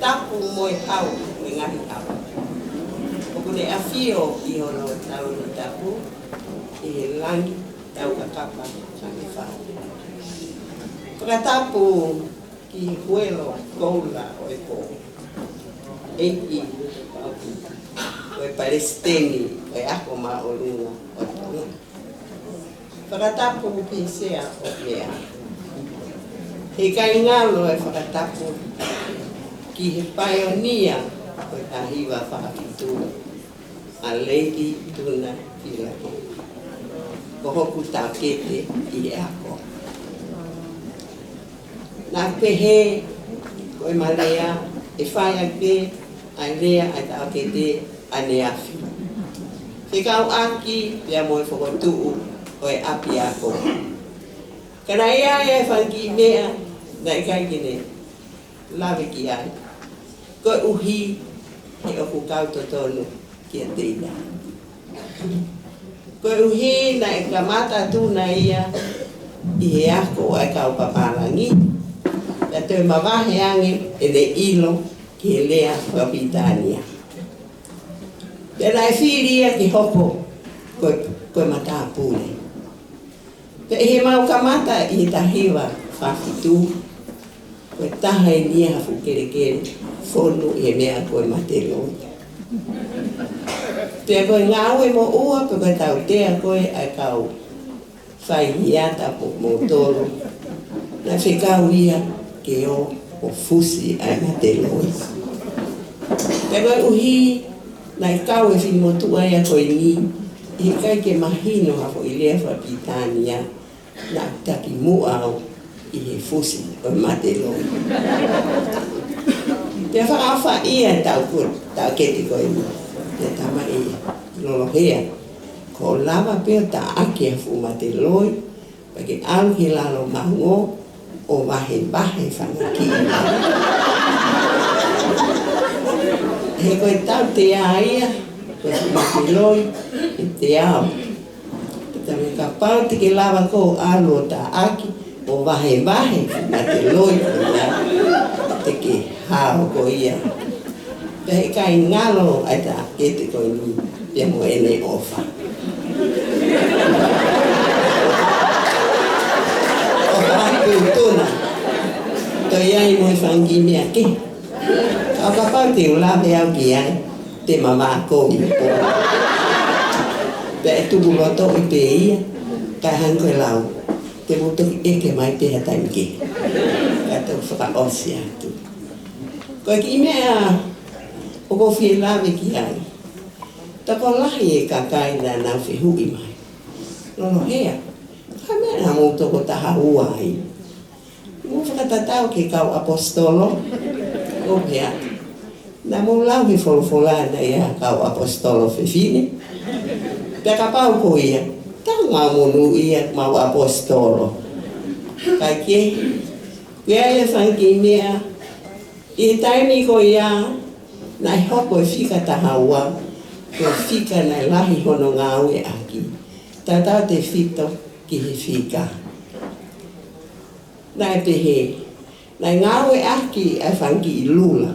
Tapu mo e Hau ʻo e Ngaahi ʻAho. ʻOku ne ʻafio ʻi hono taulōtapu ʻi he langi taukakapa ʻo e fale. Fakatapu ki he huelo koula ʻo e pō, ʻEiki Tupou, ko e Palesiteni ʻo e Ako Māʻolunga ʻo Tonga. Fakatapu ki he Sea ʻo e Meʻa, he ʻikai ngalo e fakatapu ki he paionia ʻo e taha hiva fakafitu, ʻa Lady Tuna Pilato, ko hoku taʻokete ʻi he ako. Naʻa ku pehē ko ʻema lea ʻe fai ʻaki ʻa e lea ʻa e taʻokete ʻaneafi, fekauʻaki pea mo e fokotuʻu ʻo e ʻapiako. Ka naʻe ʻi ai e fanga kiʻi meʻa naʻe ʻikai ke ne lave ki ai, koeʻuhi he ʻoku kau totonu kiate ia. Koeʻuhi naʻe kamata atu ʻa ia ʻi he ako ʻa e kau pāpālangi, pea toe mavahe ange ʻene ʻilo ki he lea fakapilitānia. Pea naʻe fili ia ke hoko ko e, ko e matāpule. Pea ʻi heʻemau kamata ʻi he taha hiva fā fitu, ko e taha eni ia ha fuʻu kelekele fonu ʻi he meʻa ko e mate loi. Pea ko e ngāue moʻua pe ko e tautea ko ē ʻa e kau faihiata pea mo e moutolu, naʻe fekau ia ke ō ʻo fusi ʻa e mate loi. Pea koeʻuhi naʻe kau e finemotuʻa ia ko eni, ʻikai ke mahino ha foʻi lea fakapilitānia, naʻa ku taki muʻa au ʻi he fusi ʻo e mate loi. Pea fakaʻofaʻia e taʻu ko, taʻokete ko eni, pea talamai ʻe Lolohea, kuo lava pē ʻo taʻaki ʻa e fuʻu mate loi, pea ke ʻalu ki lalo mango ʻo vahevahe fanga kiʻi loi. He ko e tautea ia, ko e fuʻu mate loi, ʻe teau. Pea talamai kapau te ke lava koe ʻo ʻalu ʻo taʻaki ʻo vahevahe fuʻu mate loi ko ia, te ke hao koe ia. Pea ʻikai ngalo ʻa e taʻokete ko eni pea mo ʻene ʻofa. ʻOfa atu tuna. Toe ʻi ai mo e fanga kiʻi meʻa kehe. Ka kapau te u lave au ki ai, te ma mākou i po. Pea ʻe tuku lotoʻi pē ia, kae hangē ko e lau, te mou toki ʻeke mai pē ha taimi kehe. Ka tau fakaʻosi atu. Ko e kiʻi meʻa ʻoku ou fie lave ki ai. Tokolahi e kakai naʻa nau fehuʻi mai, Lolohea, ko e hā e meʻa naʻa mou toko taha ua ai? Mou fakatatau ki he kau ʻaposetolo, ʻo pehē, naʻa mou lau he folofola naʻe ʻi ai e kau ʻaposetolo fefine. Pea kapau ko ia, tau ngāue monūʻia ʻemau ʻaposetolo. Kae kehe, ʻi ai e fanga kiʻi meʻa, ʻi he taimi ko ia, naʻe hoko e fika taha ua ko e fika naʻe lahi hono ngāueʻaki, tautautefito ki he fika. Naʻe pehē, naʻe ngāueʻaki ʻa e fanga kiʻi lula.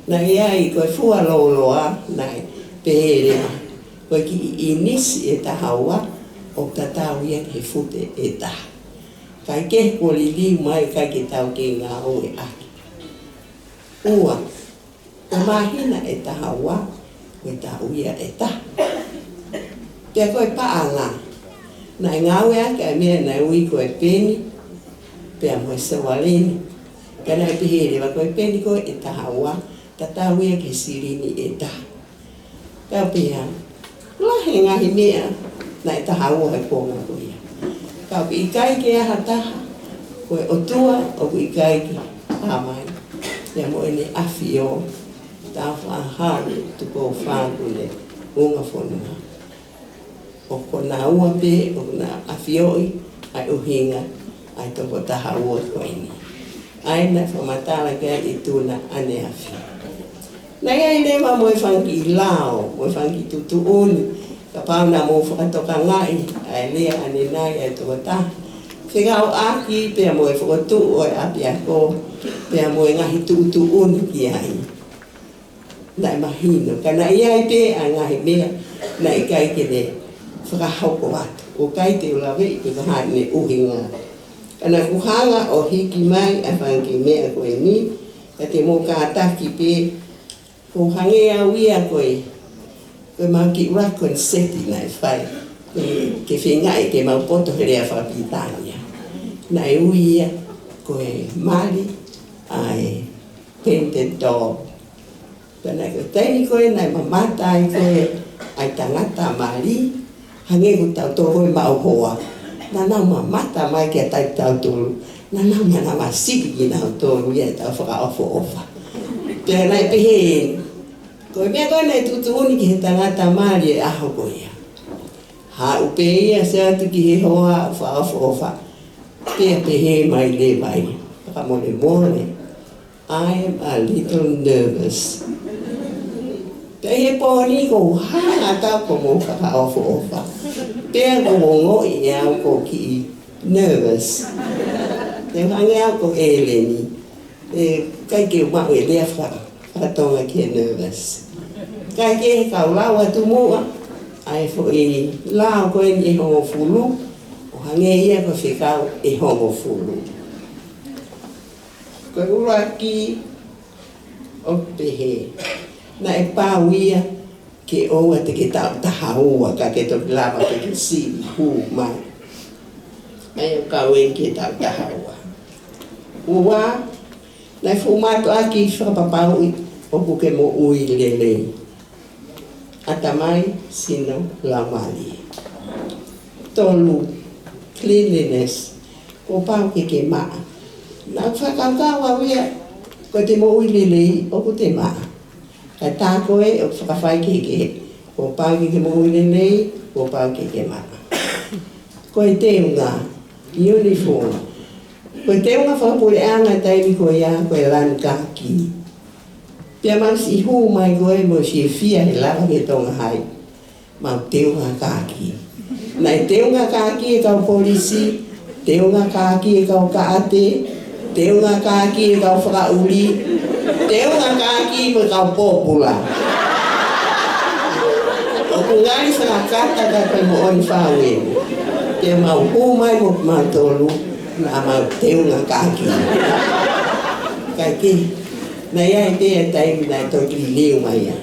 Naʻe ʻi ai ko e fua lōloa, naʻe pehē leva, ko e kiʻi ʻinisi ʻe taha ua, ʻoku tatau ia ki he fute ʻe taha. Kae kehe kuo liliu mai, ʻikai ke tau kei ngāueʻaki. Ua, ko e māhina ʻe taha ua, ko e taʻu ia ʻe taha. Pea ko e paʻanga, naʻe ngāueʻaki ʻa e meʻa naʻe ui ko e peni, pea mo e seualeni. Pea naʻe pehē leva ko e peni ko ē ʻe taha ua, tatau ia ki he silini ʻe taha. Pea pehē, lahi e ngaahi meʻa naʻe taha ua he konga ko ia. Ka ʻoku ʻikai ke ʻi ai ha taha, ko e ʻOtua ʻoku ʻikai ke hā mai, pea mo ʻEne ʻAfio, Tāufaʻāhau Tupou Fāngune, Unga Fonua. ʻOku na ua pē ʻoku na ʻafioʻi ʻa e ʻuhinga ʻa e toko taha ua ko eni. ʻA ē naʻe fakamatala ki ai ʻe Tuna ʻaneafi. Naʻe ʻi ai leva mo e fanga kiʻi lao, mo e fanga kiʻi tuʻutuʻuni, kapau naʻa mou fakatokangaʻi ʻa e lea ʻanenai ʻa e tokotaha fekauʻaki pea mo e fokotuʻu ʻo e ʻapiako, pea mo e ngaahi tuʻutuʻuni ki ai. Naʻe mahino, ka naʻe ʻi ai pē ʻa e ngaahi meʻa naʻe ʻikai ke ne fakahoko atu. ʻOku ʻikai te u laveʻi pe ko e hā ʻene ʻuhinga. Ka naʻa ku hanga ʻo hiki mai ʻa e fanga kiʻi meʻa ko eni, ka te mou kātaki pē, ʻoku hangē au ia ko e, ko ʻemau kiʻi ʻuluaki koniseti naʻe fai, ko e, ke feingaʻi ke mau poto he lea fakapilitānia. Naʻe ui ia ko e mali ʻa e painted doll. Pea naʻe ko e taimi ko ē naʻe mamata ai ko ē ʻa e tangata mali, hangē ko tautolu ko ē maʻu hoa. Naʻa nau mamata mai kiate tautolu. Naʻa nau manavasiʻi kinautolu ia ʻetau fakaʻofoʻofa. Pea naʻe pehē, ko e meʻa ko ē naʻe tuʻutuʻuni ki he tangata mali he ʻaho ko ia. Haʻu pē ia ʻo sio atu ki he hoa ʻo fakaʻofoʻofa. Pea pehē mai leva ia, fakamolemole, "I am a little nervous." Pea ʻi he pō ni ʻoku ou hanga ʻo tau ko mo fakaʻofoʻofa. Pea ʻoku ou ongoʻi ʻe au ʻoku ou kiʻi nervous. Te u hangē au ko ʻEleni. ʻE ʻikai ke u maʻu e lea faka-, faka-Tonga ki he nervous. Kae kehe, kau lau atu muʻa ʻa e foʻi lao ko eni ʻe hongofulu, ʻo hangē ia ko e fekau ʻe hongofulu. Ko e ʻuluaki ʻoku pehē: Naʻe pau ia ke ʻoua te ke taʻu taha ua ka ke toki lava ke ke siʻi hū mai. ʻA ia ʻoku kau eni ki he taʻu taha ua. Ua, naʻe fuʻu mātuʻaki fakapapauʻi ʻoku ke moʻui lelei. ʻAtamai, sino, laumālie. Tolu, cleanliness, kuo pau ke ke maʻa. Naʻa ku fakakaukau au ia, ko ʻete moʻui lelei ʻoku te maʻa. Kae tā ko ē ʻoku fakafai kehekehe. Kuo pau ke ke moʻui lelei, kuo pau ke ke maʻa. Ko e teunga, uniform. Ko e teunga fakapuleʻanga taimi ko ia, ko e lanu kākī. Pea mau siʻi hū mai ko ē mo e fiefia he lava ki he Tonga High, mau teunga kākī. Naʻe teunga kākī e kau polisi, teunga kākī e kau kaʻate, teunga kākī e kau fakaʻuli, teunga kākī mo e kau pōpula. ʻOku ngali fakakata ka ko e moʻoni fau ē. Ke mau hū mai mo kimautolu, naʻa mau teunga kākī. Kae kehe, naʻe ʻi ai pē e taimi naʻe toki liliu mai ai.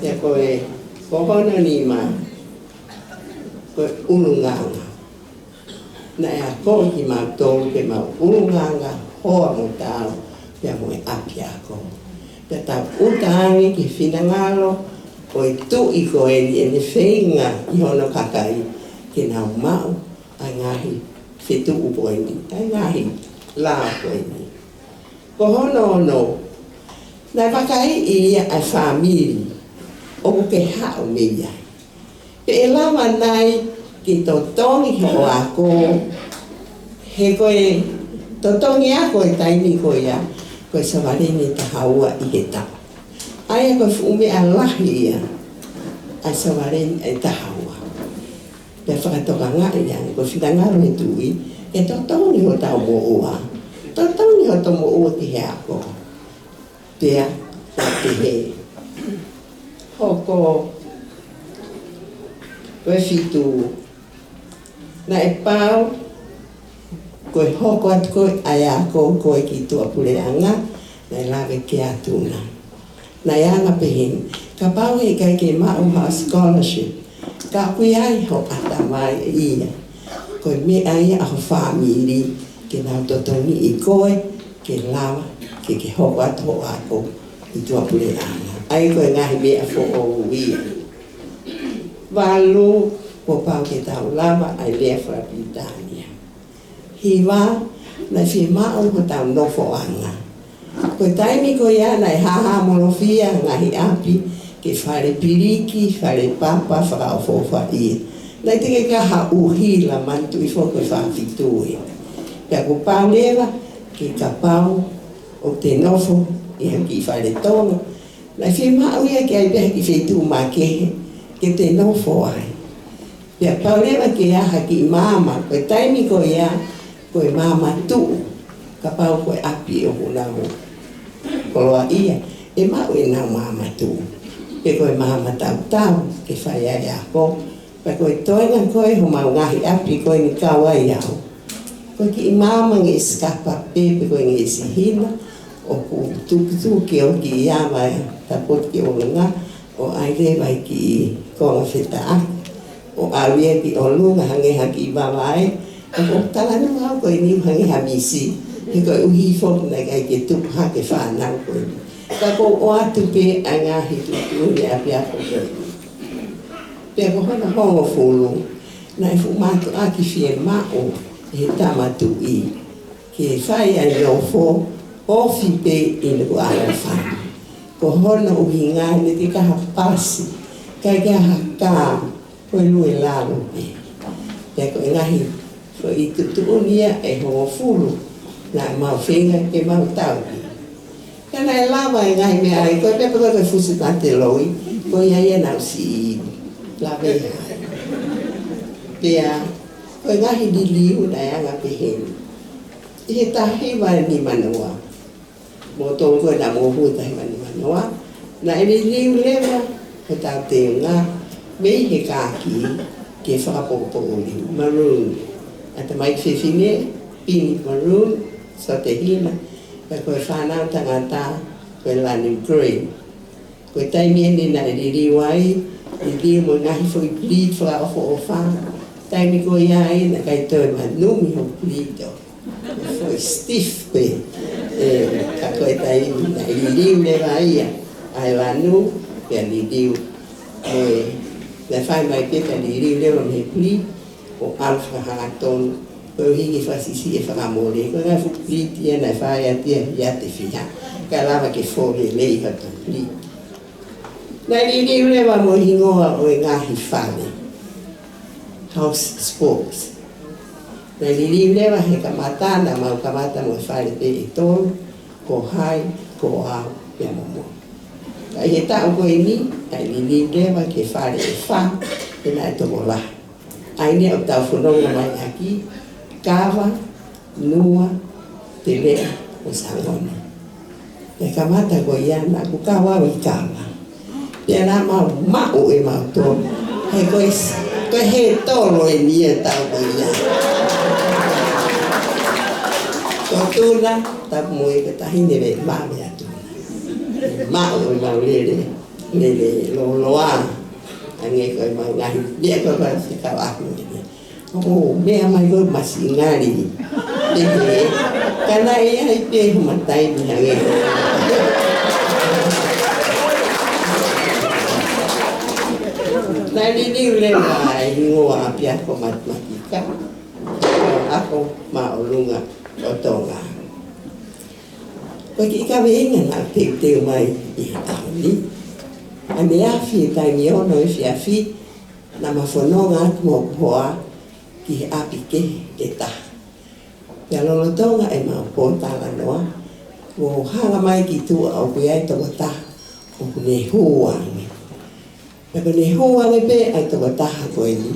Pea ko e, ko hono nima, ko e ʻulungaanga. Naʻe akoʻi kimautolu ke mau ʻulungaanga hoa mo taau, pea mo e ʻapiako. Pea tau ʻuta ange ki he finangalo ʻo e Tuʻi ko eni ʻene feinga ʻi hono kakai, ke nau maʻu ʻa e ngaahi fetuʻu ko eni, ʻa e ngaahi lao ko eni. Ko hono ono, naʻe vakaiʻi ia ʻa e fāmili ʻoku ke haʻu mei ai. Pe ʻe lava nai ke totongi hoʻo ako, he ko e totongi ako he taimi ko ia, ko e savaleni ʻe taha ua ʻi he taʻu. ʻA ia ko e fuʻu meʻa lahi ia, ʻa e savaleni ʻe taha ua. Pea fakatokangaʻi ange ko e finangalo e Tuʻi ke totongi hotau moʻua, totongi hotau moʻua ki he ako. Pea, pea pehē. Hoko, ko e fitu, naʻe pau ko e hoko atu ko ē ʻa e ako ko ē ki tuʻapuleʻanga, naʻe lave ki ai ʻa Tuna. Naʻe anga pehē ni, kapau he ʻikai ke maʻu ha scholarship, ka ʻoku ʻi ai ho ʻatamai ia, ko e meʻa ia ʻa ho fāmili ke nau totongiʻi koe ke lava ke ke hoko atu hoʻo ako ʻi tuʻapuleʻanga. ʻA ia ko e ngaahi meʻa foʻou ia. Valu, kuo pau ke tau lava ʻa e lea fakapilitānia. Hiva, naʻe fiemaʻu hotau nofoʻanga. Ko e taimi ko ia naʻe hāhāmolofia ngaahi ʻapi ke fale piliki, fale papa, fakaʻofoʻofa ia. Naʻe teʻeki ke ʻi ai ha ʻuhila, manatuʻi foki ko e fā fitu ē. Pea kuo pau leva ke kapau ʻoku te nofo ʻi ha kiʻi fale Tonga, naʻe fiemaʻu ia ke ʻi ai pē ha kiʻi feituʻu makehe ke te nofo ai. Pea pau leva ke ʻi ai ha kiʻi maama, ko e taimi ko ia, ko e maama tuʻu, kapau ko e ʻapi ʻoku nau koloaʻia, ʻe maʻu ʻenau maama tuʻu. Pe ko e maama tautau, ke fai ai e ako. Pea ko e toenga ko ē homau ngaahi ʻapi ko eni kau ai au, ko e kiʻi maama ngeʻesi kapa pē, pe ko e ngeʻesi hina, ʻoku tukutuku ke ʻoki ia mai, tapotu ki ʻolunga, ʻo ʻai leva e kiʻi konga fetaʻaki, ʻo ʻave ia ki ʻolunga hangē ha kiʻi vavae, ʻoku talanoa au ko eni hangē ha misi, he koeʻuhi foki naʻe ʻikai ke tupu hake fānau ko eni. Ka ʻoku ou ʻoatu pē ʻa e ngaahi tuʻutuʻuni ʻapiako ko eni. Pea ko hono hongofulu, naʻe fuʻu mātuʻaki fiemaʻu ʻe he Tama Tuʻi ke fai ʻa e nofo ofi pē ʻi Nukuʻalofa. Ko hono ʻuhinga naʻe ʻikai ha pasi, ʻikai ke ʻi ai ha kā, ko e lue lalo pē. Pea ko e ngaahi ʻI tuʻutuʻuni ia ʻe hongofulu naʻa mau feinga ke mau tauhi. Ka naʻe lava e ngaahi meʻa ʻa ia ko ē pea ko e fusi tateloi, ko ia ia naʻa ku siʻi lave ai. Pea ko e ngaahi liliu naʻe anga pehē ni. ʻI he taha hiva nima noa, mo tolu ko ē naʻa mo hū tahi mani manoa, naʻe liliu leva hotau teunga mei he kākī ke fakapōpō liliu, maroon. ʻAtamai fefine, pini maroon, sotehina, pea ko e fānau tangata, ko e lanu green. Ko e taimi eni naʻe liliu ai, liliu mo e ngaahi foʻi bleed fakaʻofoʻofa. Taimi ko ia ai, naʻe ʻikai toe manumi hoku bleed ʻo foʻi stiff pē. ʻE, ka ko e taimi naʻe liliu leva ia ʻa e lanu, pea liliu. ʻE, naʻe fai mai pē ka liliu leva mei he bleed, ʻo ʻalu fakahangatonu, ko e ʻuhinga fakasiʻisiʻi e fakamole, ko e ngaahi fuʻu bleed ia naʻe fai ʻa e tia ia te fiha, ka lava ke fole lei ha tu bleed. Naʻe liliu leva mo e hingoa ʻo e ngaahi fale, house sports. Naʻe liliu leva he kamata, naʻa mau kamata mo e fale pē ʻe tolu, ko hai, ko au, pea mo moa. Ka ʻi he taʻu ko eni, naʻe liliu leva ki he fale ʻe fā, pea naʻe tokolahi. ʻA ia ʻoku tau fononga mai ʻaki, Kava, Nua, Teleʻa, mo Sangona. Pea kamata ko ia naʻa ku kau au ʻi Kava. Pea naʻa mau maʻu ʻe mautolu. He ko e s-, ko e hētolo eni ia taʻu ko ia. Ko Tuna, tapu mo e ka tahine me mame atu. Maʻu ʻe mau lele, lele lōloa. Hangē ko e mau ngaahi, meʻa ko e mau fika aku eni. ʻO meʻa mai ko e masi ngali. Pehē, ka naʻe ʻi ai pē homa taimi hangē. Naʻe liliu leva e hingoa ʻapiako matematika, ako māʻolunga ʻo Tonga. Ko e kiʻi kaveinga naʻa teuteu mai ʻi he ʻaho ni. ʻAneafi he taimi ono efiafi, naʻa ma fononga atu mo hoku hoa ki he ʻapi kehe ʻe taha. Pea lolotonga ʻemau pōtalanoa, kuo hanga mai ki tuʻa ʻoku ʻi ai tokotaha ʻoku ne hū ange. Pea ko ʻene hū ange pē ʻa e tokotaha ko eni,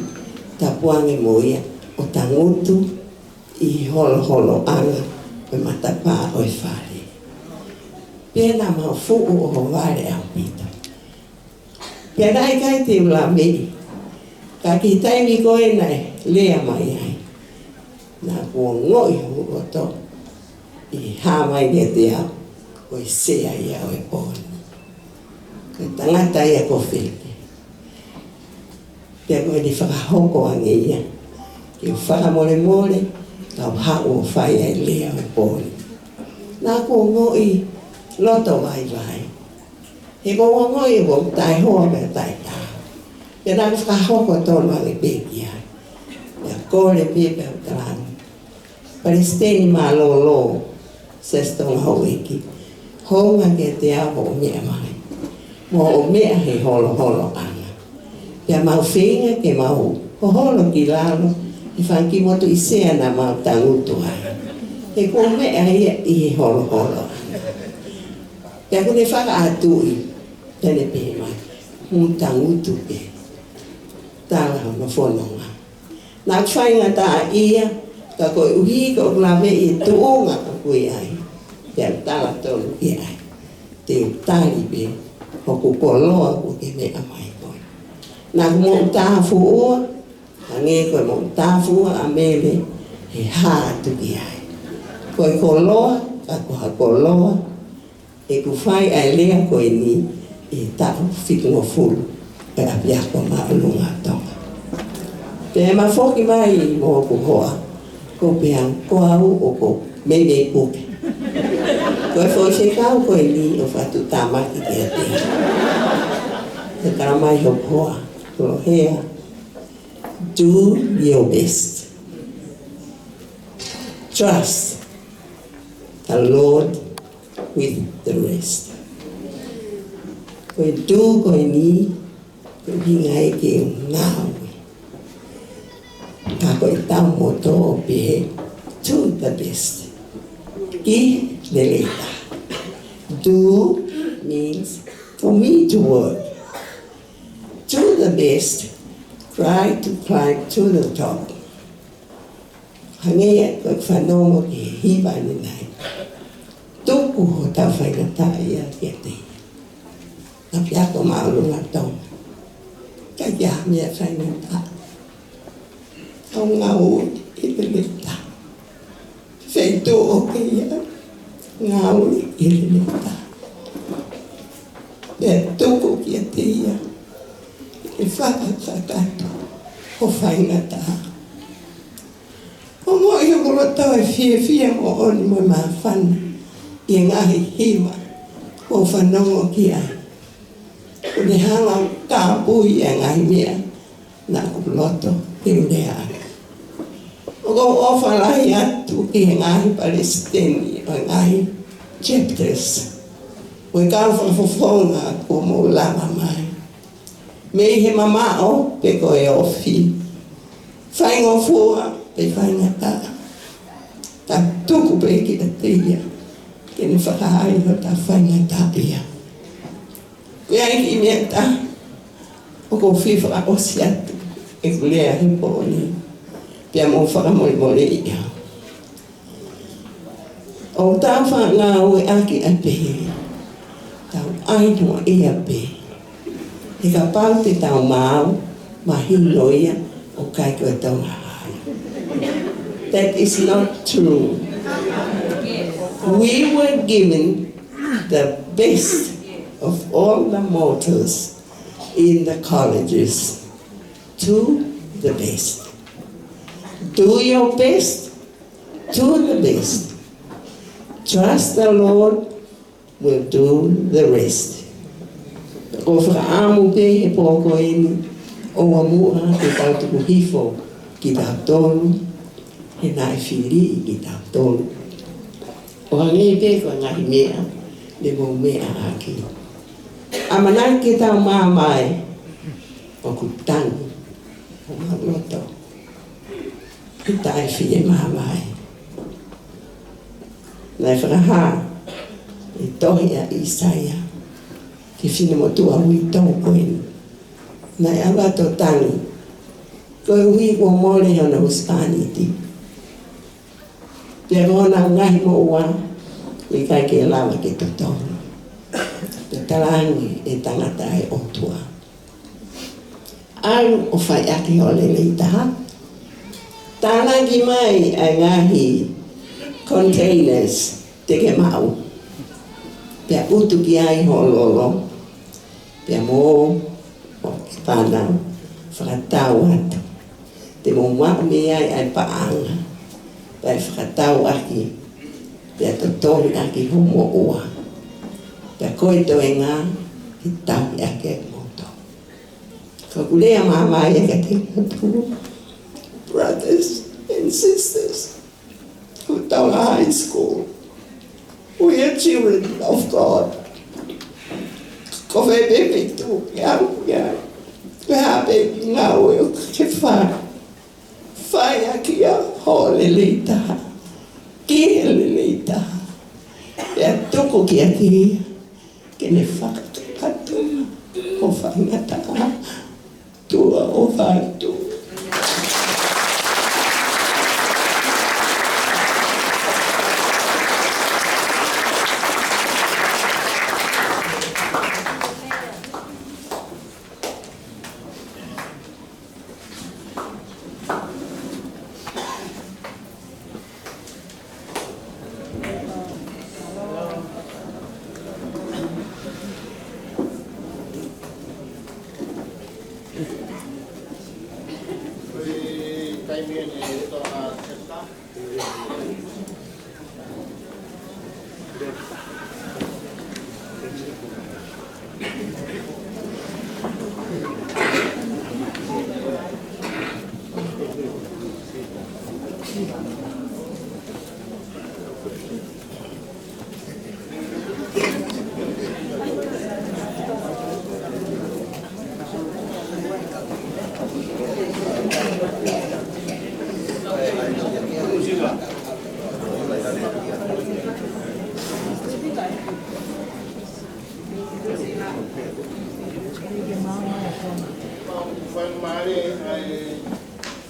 tapu ange mo ia ʻo tangutu ʻi he holoholoʻanga ʻo e matapā ʻo e fale. Pea naʻa mau fuʻu ʻohovale ʻaupito. Pea naʻe ʻikai te u laveʻi. Ka ki he taimi ko ē naʻe lea mai ai, naʻa ku ongoʻi hoku loto ʻi he hā mai kiate au, ko e sea ia ʻo e pō ni. Ko e tangata ia ko Feke. Pea ko ʻene fakahoko ange ia ke u fakamolemole, kau haʻu ʻo fai ʻa e lea ʻo e pō ni. Naʻa ku ongoʻi loto vaivai. He ko u ongoʻi ʻoku ou taʻehoa pea taʻetaau. Pea naʻa ku fakahoko tonu ange pē ki ai. Pea kole pē pea u talaange, Palesiteni mālōlō, Siaosi Tonga Houʻeiki, hounga kiate au hoʻo meʻa mai mo hoʻo meʻa he holoholoʻanga. Pea mau feinga ke mau hoholo ki lalo he fanga kiʻi motuʻa sea naʻa mau tangutu ai. He ko e meʻa ia ʻi he holoholoʻanga. Pea ʻoku ne fakaʻatuʻi, pea ne pehē mai, mou tangutu pē. Tala hono fononga. Naʻa ku faingataʻaʻia, ka koeʻuhi ko ʻeku laveʻi e tuʻunga ʻoku ʻi ai, pea u tala tonu ki ai, te u tali pē hoku koloa kuo ke meʻa mai koe. Naʻa ku moʻutāfuʻua, hangē ko e moʻutāfuʻua ʻa Mele, he hā atu ki ai. Ko e koloa, ka ko ha koloa, ʻeku fai ʻa e lea ko eni ʻi he taʻu fitungofulu ʻo e ʻApiako Māʻolunga ʻo Tonga. Pea ma foki mai mo hoku hoa, ko u pehē ange ko au ʻoku ou meimei puke. Ko e foʻi fekau ko eni ʻoku fakatuʻutāmaki kiate au. Pea tala mai hoku hoa, Rohea, do your best. Trust the Lord with the rest. Ko e do ko eni, ko e ʻuhinga ia ke ngāue. Ka ko ʻetau motto ʻoku pehē, to the best. Ki he lelei taha. Do means for me to work. To the best, try to climb to the top. Hangē ia ko e fanongo ki he hiva ʻanenai. Tuku hotau faingataʻaʻia kiate ia. Ka pea ko māʻolunga Tonga, ʻikai ke ʻi ai ha meʻa faingataʻa. Tau ngāue ʻi he lelei taha. Feituʻu ʻoku ke ʻi ai, ngāue ʻi he lelei taha. Pea tuku kiate ia ke fakakakato ho faingataʻa. ʻOku moʻui hoku loto ʻi he fiefia moʻoni mo e māfana ʻi he ngaahi hiva kuo u fanongo ki ai. Kuo ne hanga ʻo kāpui e ngaahi meʻa naʻa ku loto ke u lea ʻaki. ʻOku ou ʻofa lahi atu ki he ngaahi palesiteni ʻo e ngaahi chapters, mo e kau fakafofonga kuo mou lava mai. Mei he mamaʻo pe ko e ofi, faingofua pe faingataʻa, ka tuku pē kiate ia ke ne fakahaaʻi hota faingataʻaʻia. Ko e ʻai ki he meʻa ʻe taha ʻoku ou fie fakaʻosi atu ʻeku lea he pō ni, pea mou fakamolemoleʻi au. ʻOku tau faʻa ngāueʻaki ʻa e pehē, tau ʻai noaʻia pē. He kapau te tau maau, mahino ia ʻoku ʻikai ko e Tonga High. That is not true. We were given the best of all the mottos in the colleges. To the best. Do your best to the best. Trust the Lord will do the rest. ʻOku ou fakaʻamu pē he pō ko eni, ʻoua muʻa ke tau tuku hifo kitautolu, he naʻe fili kitautolu. ʻO hangē pē ko e ngaahi meʻa ne mou meʻa ʻaki. ʻAmanaki ke tau mamae, ʻoku tangi homau loto he taʻe fie mamae. Naʻe fakahā ʻe he tohi ʻa ʻĪsaia ki he finemotuʻa uitou ko eni. Naʻe ʻalu atu ʻo tangi koeʻuhi kuo mole hono husepāniti. Pea ko hona ngaahi moʻua, ʻikai ke lava ke totongi. Pea talaange ʻe he tangata ʻa e ʻOtua, ʻalu ʻo fai ʻaki hoʻo lelei taha. Tānaki mai ʻa e ngaahi containers te ke maʻu. Pea utu ki ai hoʻo lolo. Pea mo hoʻo fānau, fakatau atu. Te mou maʻu mei ai ʻa e paʻanga, pea fakatau ʻaki, pea totongi ʻaki hoʻo moʻua. Pea ko e toenga, ke tauhi ʻaki ʻa kimoutolu. Ka ʻoku ou lea mamae kiate kimoutolu, brothers and sisters, ʻo Tonga High School. We are children of God. Ko fē pē feituʻu ʻoku ke aʻu ki ai, ko e hā pē ngāue ʻoku ke fai, fai ʻaki ia hoʻo lelei taha, ki he lelei taha. Pea tuku kiate ia ke ne fakakakato hoʻo faingataʻa. Tuʻa ʻofa atu. Fai mai ʻa e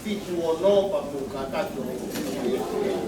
fitu ono pea mou kātaki ʻo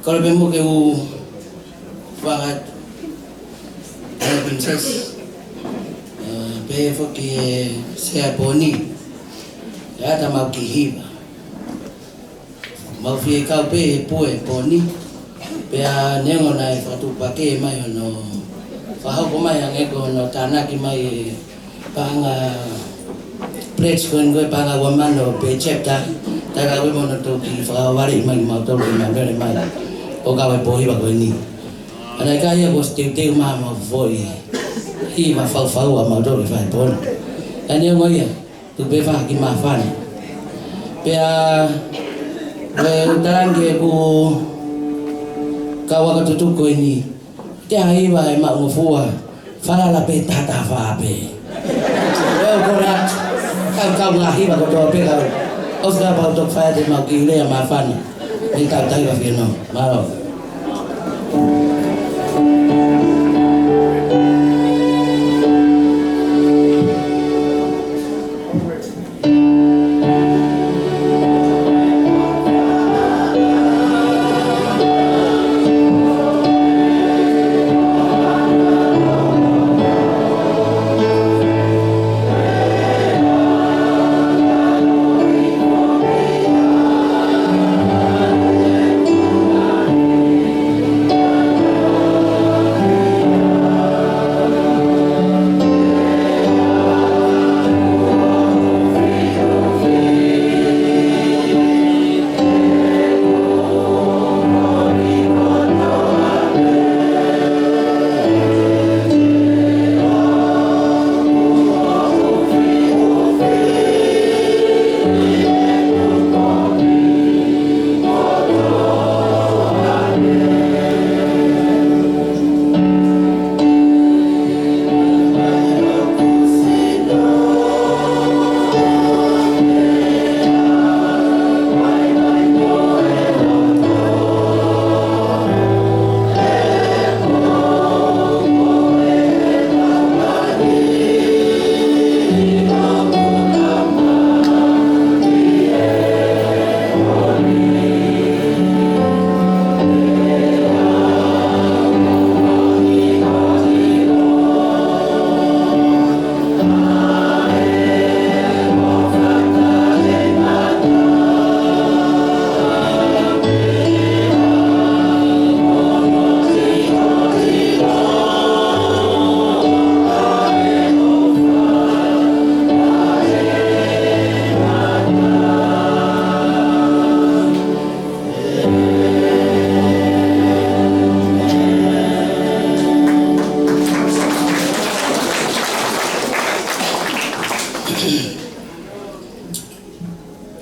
Kole pē muʻa ke u fakahā atu, ʻe Princess, ē, pehē foki ʻe Sea Poni, ʻe ʻatā mau ki hiva. Mau fie kau pē he pue Poni. Pea neongo naʻe fakatuʻupakē mai hono fakahoko mai hangē ko hono tānaki mai e paʻanga pledge ko eni ko e paʻanga ua mano pe chapter, taʻe kau e mono toki fakavaleʻi mai mautolu ʻi mau lele mai ʻo kau e pō hiva ko eni. ʻA ia naʻe ʻikai ia kuo ʻosi teuteu mai mau foʻi hiva faufaua mautolu ʻi he fai Poni. ʻA ia neongo ia, tuku pē fai ha kiʻi māfana. Pea, ʻe, u talaange ke u kau ʻaki e tutuku ko eni. Ke ʻai hiva ʻe maʻungofua, falala pē taha taha fā pē. ʻE, u kole atu, kau kau ngaahi hiva kotoa pē kau. ʻOsi ka pau toki fai atu ʻemau kiʻi lea māfana. Ni tau tai wa fieno. Mālō.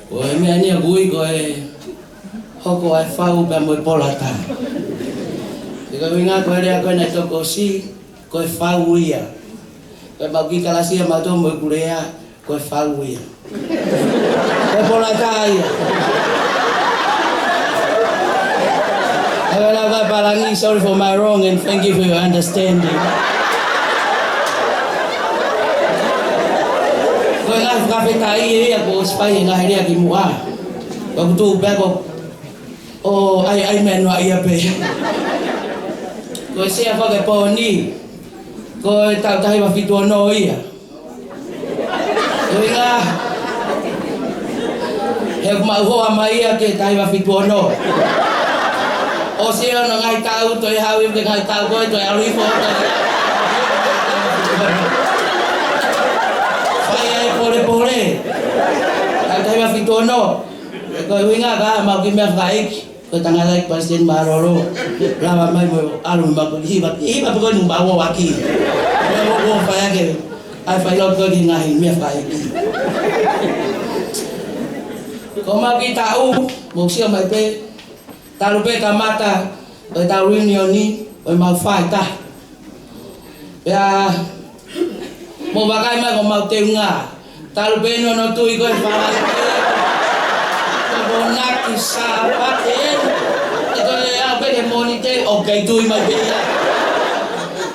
Ko e meʻa eni ʻoku ui ko e hoko ʻa e fau pea mo e polata. Ko e ʻuhinga ko e lea ko ē naʻe toki ʻosi, ko e fau ia. Ko e mau kiʻi kalasi ia mautolu mo e kulea, ko e fau ia. Ko e polata ia. Ko e lau ʻa e pālangi, sorry for my wrong and thank you for your understanding. Fakafetaʻi ia kuo ʻosi fai e ngaahi lea kimuʻa. Kuo u tuʻu pē ko ʻo ʻai, ʻai meʻa noa ia pē. Ko e sea faka pōni, ko e taʻu taha hiva fitu ono ia. Ko ia, he ʻoku mau hoa mai ia ki he taha hiva fitu ono. ʻOsi ia hono ngaahi taʻu, toe haʻu ia ki he ngaahi taʻu ko ē, toe ʻalu hifo, toe. Fai ai polepole. Taʻu taha hiva fitu ono. Ko e ʻuhinga ka mau ki meʻa fakaʻeiki. Ko e tangataʻeiki palesiteni mālōlō. Lava mai mo ʻalu mo e maku hiva, hiva pē ko eni mau ō ʻaki. Mo ō, ō fai ake. ʻAi fai loto ki he ngaahi meʻa fakaʻeiki. Ko mau ki taʻu, mou sio mai pē. Talu pē kamata ʻo e tau reunion ni, ʻo e mau fai ta. Pea mou vakai mai ko mau teunga. Talu pē ʻeni hono tui ko e fai. Ko e naki Sāpate. ʻE ko e ʻalu pē ki he Mōnite, ʻoku kei tui mai pē ia.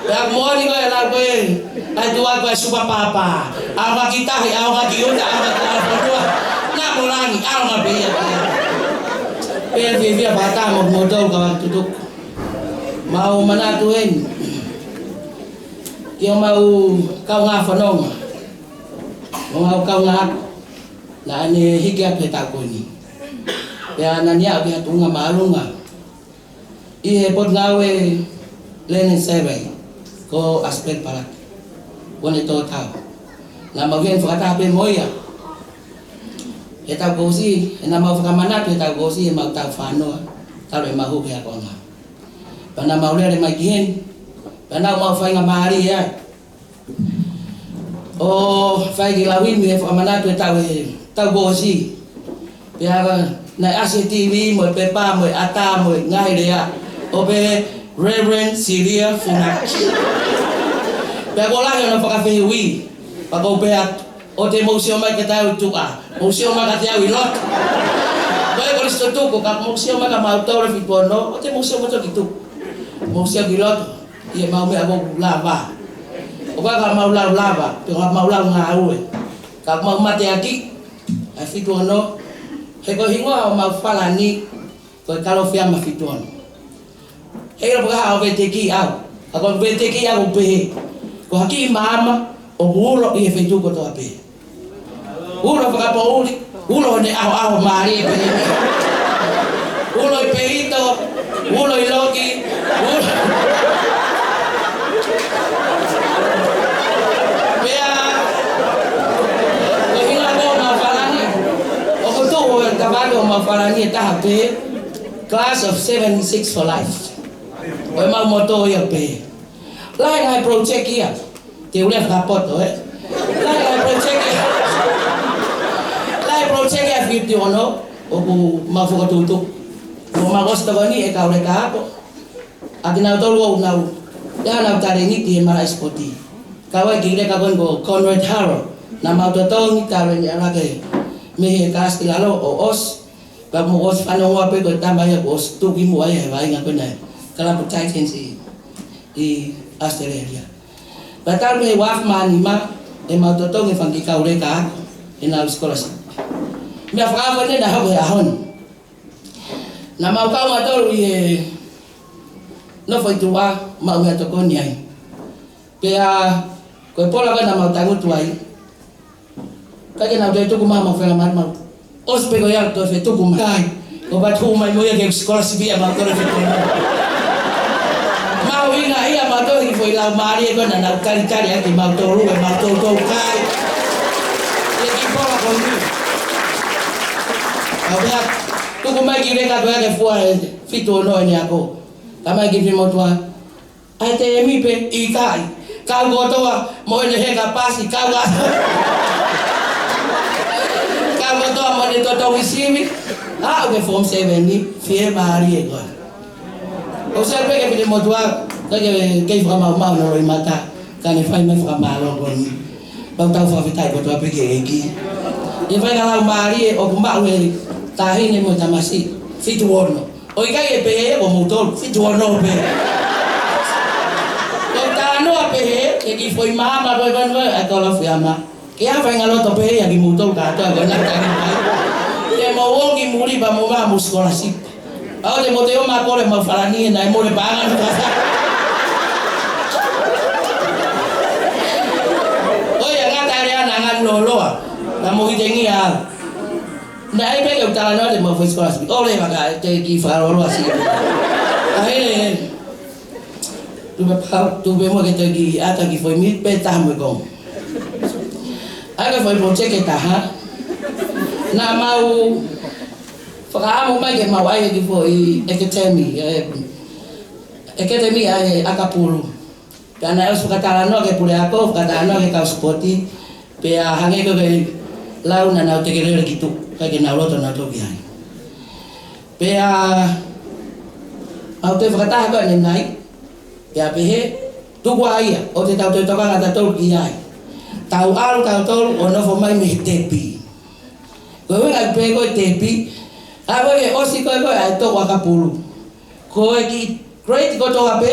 Pea moʻoni ko e lau ko e, ʻai tuʻa ko e Super Papa. ʻAonga ki tahi, ʻaonga ki ʻuta, ʻaonga ki ʻaponua. Naʻa mo langi, ʻaonga pē ia. Pea fiefia fakataha mo kimoutolu kau tutuku. Mau manatu ʻeni ki homau kaungā fononga, mo homau kaungā ako naʻa ne hiki atu he taʻu ko eni. Pea naʻa ne aʻu ki ha tuʻunga māʻolunga ʻi he Potungāue Land and Survey, ko Asipeli Palaki. Kuo ne tō tau. Naʻa mau ʻi heni fakataha pē mo ia he taʻu kuo ʻosi, he naʻa mau fakamanatu he taʻu kuo ʻosi, he mau taʻu fāngofulu, talu ʻemau hū ki he akonga. Pea naʻa mau lele mai ki heni, pea naʻa mau faingamālie ai ʻo fai ki lauimi he fakamanatu e taʻu, he taʻu kuo ʻosi. Pea naʻe ʻasi he T V mo e pepa mo e ʻata mo e ngaahi lea, ʻo pehē Reverend Silia Funaki. Pea kuo lahi hono fakafehuʻi, pea ʻoku ou pehē atu, ʻoua te mou sio mai kiate au ʻi tuʻa, mou sio mai kiate au ʻi loto. Ko e kolisi tutuku, ka mou sio mai kia mautolu e fitu ono, ʻoua te mou sio mai ki tuʻa. Mou sio ki loto, ʻi heʻemau meʻa ʻoku lava. ʻOku ʻikai ko haʻamau lau lava, pe ko haʻamau lau ngāue. Ka ʻoku mau mateaki, ʻa e fitu ono, he ko e hingoa ʻo homau falani, ko e Kalofiama fitu ono. He ʻilo pe ko e hā ʻoku veteki au, ka ko e veteki au ʻoku pehē, ko ha kiʻi maama ʻoku ulo ʻi he feituʻu kotoa pē. Ulo fakapoʻuli, ulo ʻene ʻahoʻaho mālie pē. Ulo ʻi Peito, ulo ʻi Loki, ulo. Pea, ko e hingoa ko homau falani, ʻoku tuʻu e tavani ʻo homau falani ʻe taha pē, class of seventy-six for life. Ko ʻemau moto ia pē. Lahi e ngaahi project ia. Te u lea fakapoto, ē? Lahi e ngaahi project ia. Lahi e project ia fitu ono, ʻoku mau fokotuʻutuʻu. ʻOku mau ʻosi tokoni e kau leka ako. ʻA kinautolu ʻoku nau, ʻi ai ʻenau talēniti he malaʻe sipoti. Kau ai e kiʻi leka ko eni ko Conrad Harold. Naʻa mau totongi talu ʻene ʻalu hake mei he kalasi ki lalo ʻo ʻosi. Pea mou ʻosi fanongoa pē ko e tama ia kuo ʻosi tuʻu kimuʻa ia he vaʻinga ko ena e Kalapu Titans ʻi, ʻi ʻAositelēlia. Pea talu mei he uaafe mā nima, ʻemau totongi e fanga kiʻi kau leka ako, ʻenau scholarship. Meʻa fakaofo eni naʻe hoko he ʻaho ni. Naʻa mau kau mautolu ʻi he nofo ʻi tuʻa, maʻu meʻatokoni ai. Pea ko e pola ko ē naʻa mau tangutu ai, ʻikai ke nau toe tuku mai homau fenga malimali. ʻOsi pē ko ia toe fetuku mai. Ko e patu mai mo ia ke scholarship ia mautolu fetuku mai. Mahuʻinga ia mautolu e kiʻi foʻi laumālie ko ē naʻa nau talitali ʻaki mautolu, ʻe mautolu toutou kai. ʻI he kiʻi pola ko eni. Kau pehē, tuku mai e kiʻi leka ko ia ke fua e fitu ono ʻene ako. Ka mai ki he motuʻa. ʻAi e temi pē, ʻikai. Kau kotoa mo ʻene heka pasi, kau ka-, kau kotoa mo ʻene totongi sivi. Aʻu ki he form seven ni, fiemālie koe. ʻOsi pē ke pili motuʻa, ka ke kei fakamaumau hono loʻimata, ka ne fai mai e fakamālō ko eni. Mau tau fakafetaʻi kotoa pē ki he ʻEiki. ʻI he faʻahinga laumālie ʻoku maʻu ʻe he taʻahine mo e tamasiʻi, fitu ono. ʻOku ʻikai ke pehē ʻe moutolu, fitu ono pē. Ko e talanoa pehē, ʻe kiʻi foʻi maama ko ē ko ē ʻa e Kalofiama. Ke ʻai faingaloto pē ia kimoutolu kātoa ko ena tangi mai. Te mou ō ki muli pea mou maʻu mo e scholarship. ʻOua te mou toe ō mai ʻo kole maʻu falani ʻe naʻe mole paʻanga ni kasa. ʻOi, ʻa ngata ʻa e lea naʻa ngalo loloa. Naʻa mou hitengia. Naʻe ʻai pē ke u talanoa te mou fai scholarship. ʻOle maka te ki fakaloloa si. ʻAi, ʻe. Tupe pau, tupe mo ke te ki ʻata ki foʻi mili pē taha mo e konga. ʻAi ke foʻi project ʻe taha. Naʻa mau fakaʻamu mai ke mau ʻai ki foʻi academy, ē, academy ʻa e ʻakapulu. Pea naʻe ʻosi fakatalanoa ki he puleako, fakatalanoa ki he kau sipoti, pea hangē ko e lau naʻa nau tekelele ki tuʻa, ʻikai ke nau loto nautolu ki ai. Pea, ʻa e toe fakataha ko eni nai, pea pehē, tuku ā ia, ʻoua te tau toe tokanga tautolu ki ai. Tau ʻalu tautolu ʻo nofo mai mei he tepi. Ko e ʻuhinga pē ko e tepi, ʻa ko e ʻosi ko e ko e ʻa e toko ʻakapulu. Ko e kiʻi grade kotoa pē,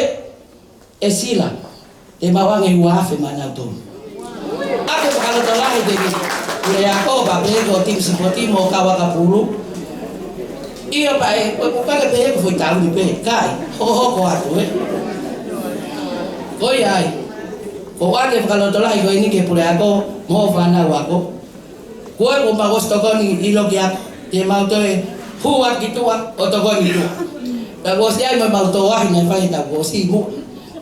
ʻe sila, te mau ʻoange ua afe maʻanautolu. ʻA ke fakalotolahi te ki, puleako pea pehē ko e timi sipoti mo e kau ʻakapulu. ʻIo pea ʻe, ko e pehē ko e foʻi taʻu ni pē, ʻikai, hokohoko atu ē. Ko ia ai, ko ʻoua te fakalotolahi ko eni ki he puleako mo e fānau ako. Ko e ko mau ʻosi tokoni ʻi loki atu, te mau toe hū atu ki tuʻa ʻo tokoni tuʻa. Pea kuo ʻosi ʻi ai mo ʻemau tō ahi naʻe fai he taʻu kuo ʻosi muʻa.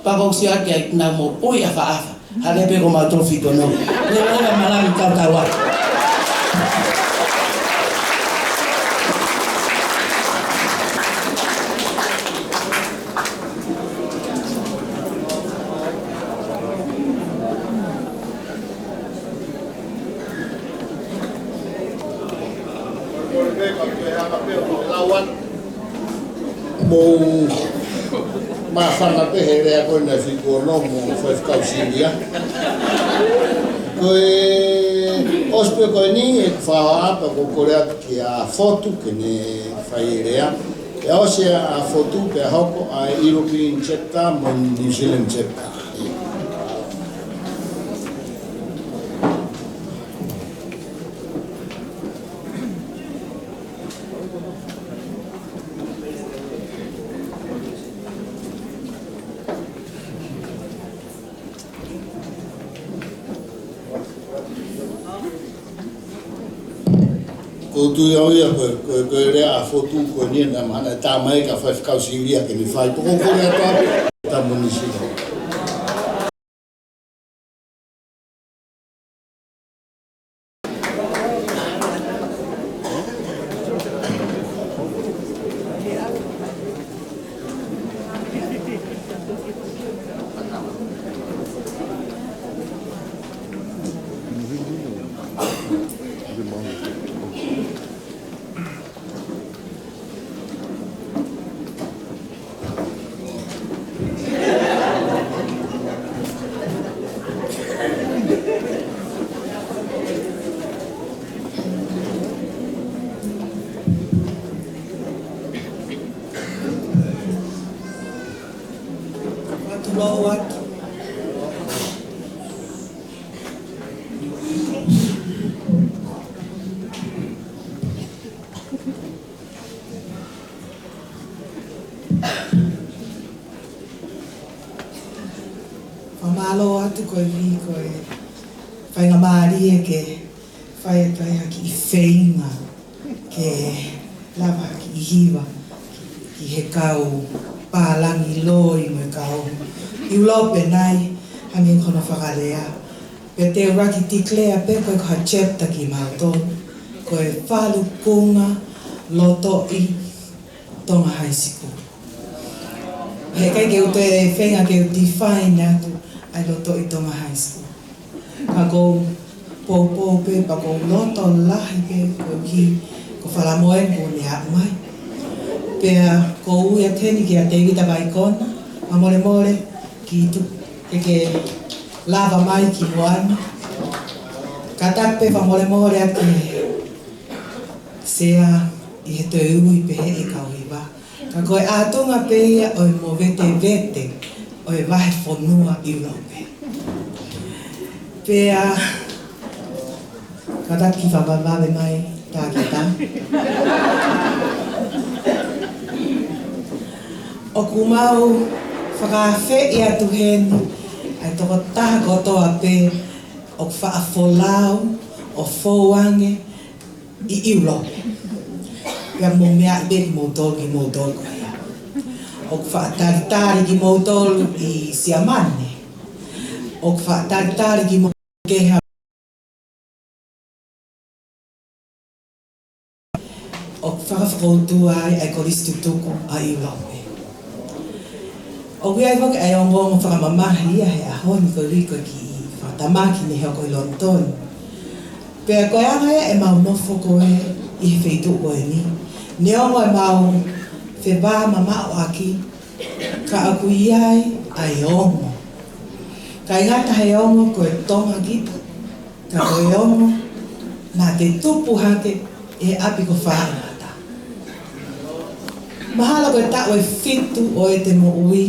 Pea kuo ʻosi ʻi ai ke nau moʻui ʻafaʻafa. Hangē pē ko mautolu fikono. Neongo ʻa e malanga kautau atu. Mou māfana pē he lea ko ena fikono mo faifekau Silia. Ko e ʻosi pē ko eni ʻeku fakaʻapaʻapa, ko e kole atu kia Fotu ke ne fai e lea. ʻE ʻosi ʻa Fotu pea hoko ʻa e European chapter mo e New Zealand chapter. Ko u tui au ia ko e, ko e, ko e lea ʻa Fotu ko eni naʻa mahalo ʻe tā mai kia faifekau Silia ke ne fai. Pea ko e kole atu ʻa Fotu mo New Zealand. Atu loa atu. Fakamālō atu koeʻuhi ko e faingamālie ke fai atu ai ha kiʻi feinga ke lava ha kiʻi hiva ki he kau pālangi loi mo e kau ʻIulope nai, hangē ko hono fakalea. Pea te u laki declare pē ko e ko ha chapter kimautolu, ko e Falukunga Lotoʻi Tonga High School. Heʻikai ke u toe feinga ke u define atu ʻa e Lotoʻi Tonga High School. Ka ʻoku ou poupou pē pea ʻoku ou loto lahi pē koeʻuhi ko Falamoe kuo ne aʻu mai. Pea ʻoku ou ui atu heni kia Tēvita Vaikona, fakamolemole ki tuʻa ke ke lava mai ki muʻa ni. Kātaki pē fakamolemole atu ki he Sea ʻi he toe ui pehē ʻe he kau hiva. Ka ko e ʻātunga pē ia ʻo e movetevete ʻo e vahefonua ʻIulope. Pea Kātaki fakavavevave mai, tā ke tā. ʻOku mau fakaafeʻi atu heni ʻa e tokotaha kotoa pē ʻoku faʻa folau ʻo fou ange ʻi ʻIulope. Pea mou meaʻi pē kimoutolu, kimoutolu ko ia. ʻOku faʻa talitali kimoutolu ʻi Siamane. ʻOku faʻa talitali kimoutolu ke ha ʻoku fakafakautua ai ʻa e Kolisi Tutuku ʻa ʻIulope. ʻOku ʻi ai foki ʻa e ongoongo fakamamahi ia he ʻaho ni koeʻuhi ko e kiʻi fakatamaki ne hoko ʻi Lonitoni. Pea ko e anga ia ʻemau nofo ko ē ʻi he feituʻu ko eni. Neongo ʻemau fevāmamaʻoʻaki, ka ʻoku ʻi ai ʻa e ongo. ʻIkai ngata he ongo ko e Tonga kita, ka ko e ongo naʻa te tupu hake ʻi he ʻapi ko Fāʻemata. Mahalo ko e taʻu ʻe fitu ʻo ʻete moʻui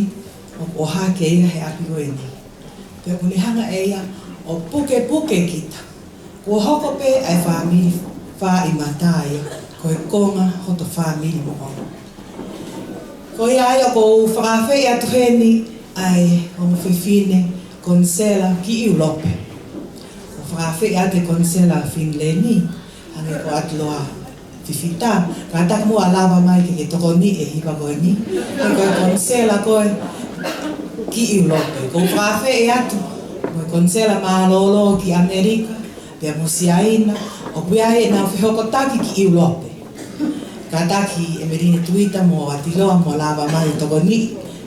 ʻoku ʻohake ia he ʻapi ko eni. Pea ʻoku ne hanga ʻe ia ʻo pukepuke kita. Kuo hoko pē ʻa e fāmili Fāʻemata ia ko e konga hoto fāmili moʻoni. Ko ia ai ʻoku ou fakaafeʻi atu heni ʻa e ongo fefine konisela ki ʻIulope. ʻOku ou fakaafeʻi atu e konisela Finileni, hangē ko ʻAtuloa Fifita, kātaki muʻa ʻo lava mai ke ke tokoniʻi e hiva ko eni. He ko e konisela koe ki ʻIulope. ʻOku ou fakaafeʻi atu mo e konisela mālōlō ki ʻAmelika, pea mo Siaina, ʻoku ʻi ai ʻenau fehokotaki ki ʻIulope. Kātaki ʻEmelini Tuita mo ʻAtuloa muʻa ʻo lava mai ʻo tokoniʻi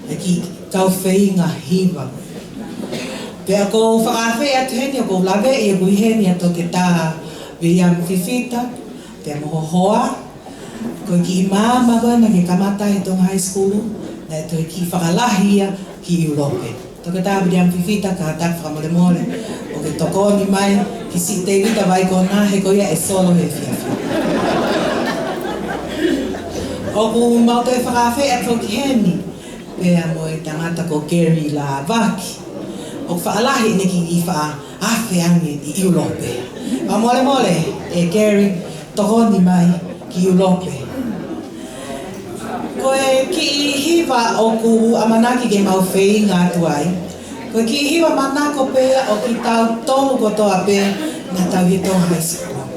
e kiʻi kau feinga hiva. Pea ʻoku ou fakaafeʻi atu heni, ʻoku ou laveʻi ʻoku ʻi heni ʻa Toketā Viliami Fifita, pea mo ho hoa, ko e kiʻi maama ko ē naʻa ke kamata he Tonga High School, naʻe toe kiʻi fakalahi ia ki ʻIulope. Toketā Viliami Fifita, kātaki fakamolemole ʻo ke tokoni mai ki Siʻi Tēvita Vaikona, he ko ia ʻe solo he efiafi. ʻOku mau toe fakaafeʻi atu ki heni, pea mo e tangata ko Gary Lāvaki. ʻOku faʻa lahi ʻene kiʻi faʻa afe ange ʻi ʻIulope. Fakamolemole ʻe Gary, tokoni mai ki ʻIulope. Ko e kiʻi hiva ʻoku ʻamanaki ke mau feinga atu ai, ko e kiʻi hiva manako pē ia ʻo kitautolu kotoa pē naʻa tau ʻi he Tonga High School.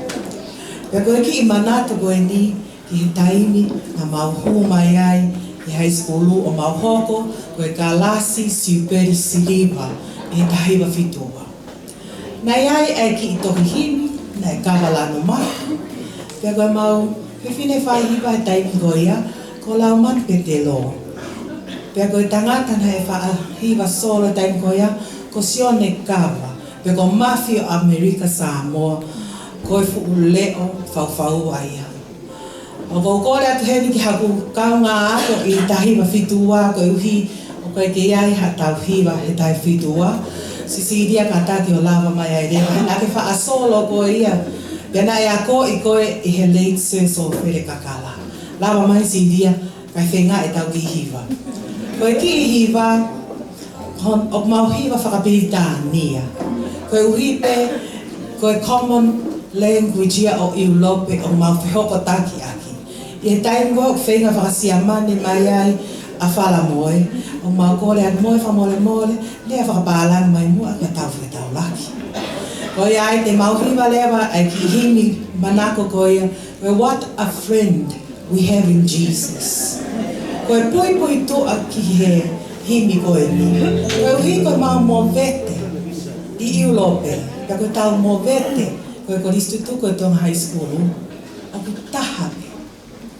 Pea ko e kiʻi manatu ko eni ki he taimi naʻa mau hū mai ai ʻi he high school ʻo mau hoko ko e kalasi siupeli siliva ʻi he taha hiva fitu ua. Naʻe ʻi ai ʻa e kiʻi tohi himi naʻe kava lanu mai. Pea ko ʻemau fefine faihiva he taimi ko ia ko Laumani Petelo. Pea ko e tangata naʻe faʻa hiva solo he taimi ko ia ko Sione Kava, pe ko Mafi ʻo ʻAmelika Samoa, ko e fuʻu leʻo faufaua ia. ʻOku ou kole atu heni ki haku kaungā ako ʻi he taha hiva fitu ua, koeʻuhi ʻoku ʻikai ke ʻi ai haʻatau hiva he taha hiva fitu ua. Sisilia, kātaki ʻo lava mai ai leva. Naʻa ke faʻa solo koe ia. Pea naʻe akoʻi koe ʻe he late Sir Sofele Kakala. Lava mai Silia, kae feinga ʻetau kiʻi hiva. Ko e kiʻi hiva, hon-, ʻoku mau hiva fakapilitānia. Koeʻuhi pē, ko e common language ia ʻo ʻIulope ʻoku mau fehokotaki ʻaki. ʻI he taimi ko ē ʻoku feinga fakasiamane mai ai ʻa Falamoe, ʻoku mau kole atu, Moe, fakamolemole, lea fakapālangi mai muʻa ka tau fetaulaki. Ko ia ai te mau hiva leva ʻa e kiʻi himi manako ko ia, ko e What a Friend We Have in Jesus. Ko e puipuituʻa ki he himi ko eni. Koeʻuhi ko ʻemau movete ʻi ʻIulope, pea ko ʻetau movete ko e Kolisi Tutuku ʻo e Tonga High School, ʻoku taha pē,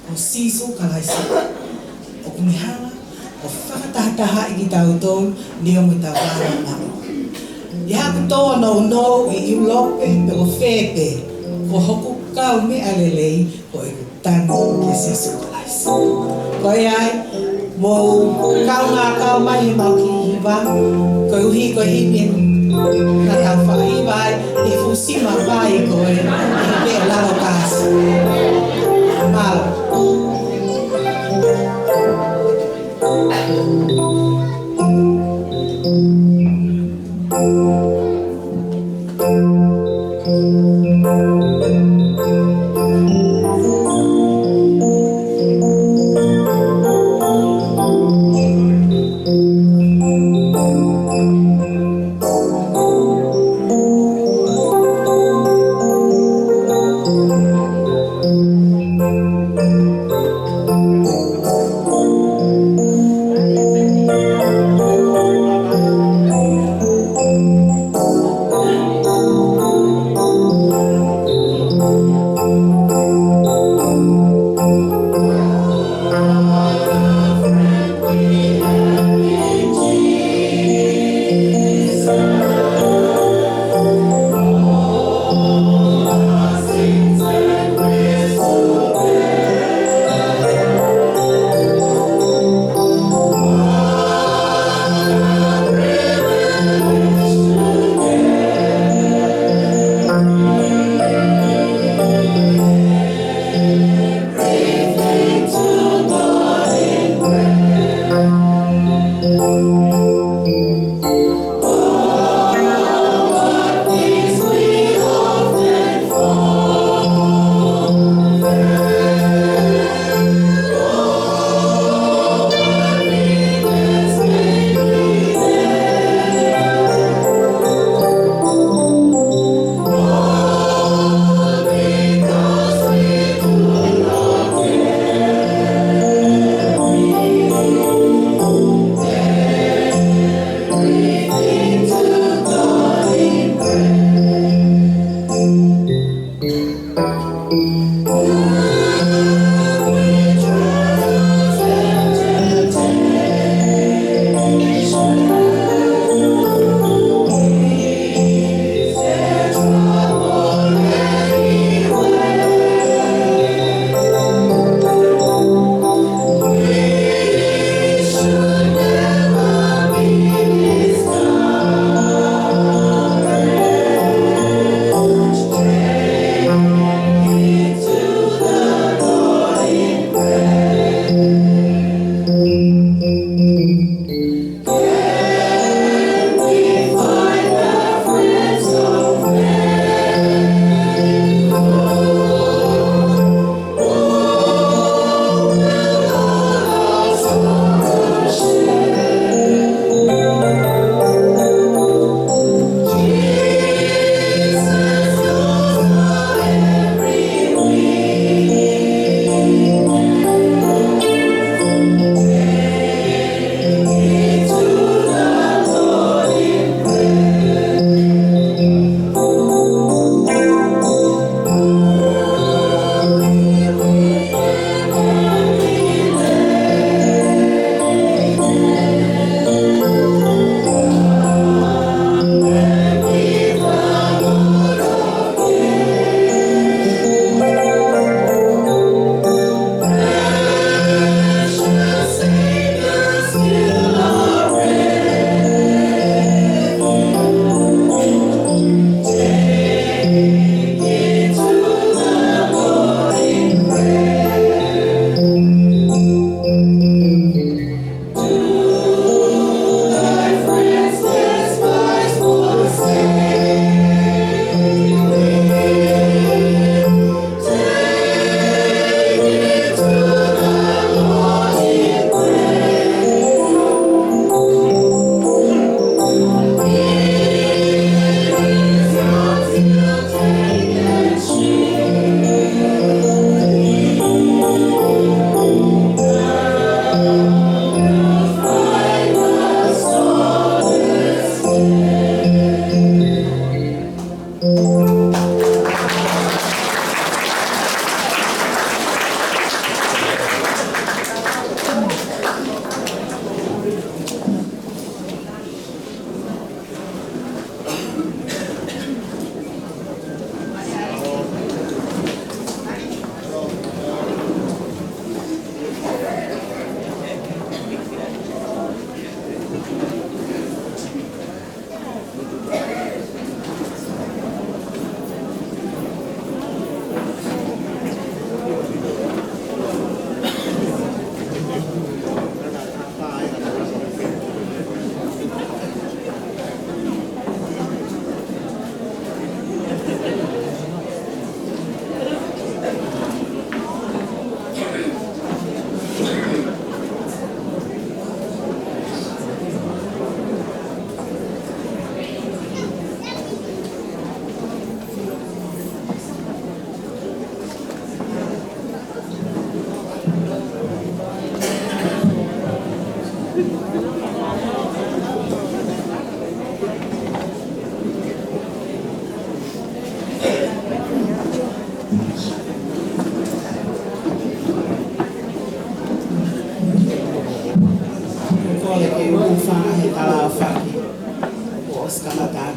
ko Sīsū Kalaisi. ʻOku ne hanga ʻo fakatahatahaʻi kitautolu, neongo ʻetau vānanga. ʻI haʻaku tōnounou ʻi ʻIulope, pe ko fē pē, ko hoku kaumeʻa lelei ko ʻeku tangi kia Sīsū Kalaisi. Ko ia ai, mou kaungā kau mai he mau kiʻi hiva, koeʻuhi ko e himi naʻa tau faʻa hiva ai, ʻi he fuʻu sima vai ko ē, ʻi he pē ʻo Lalo Kasi. Mālō.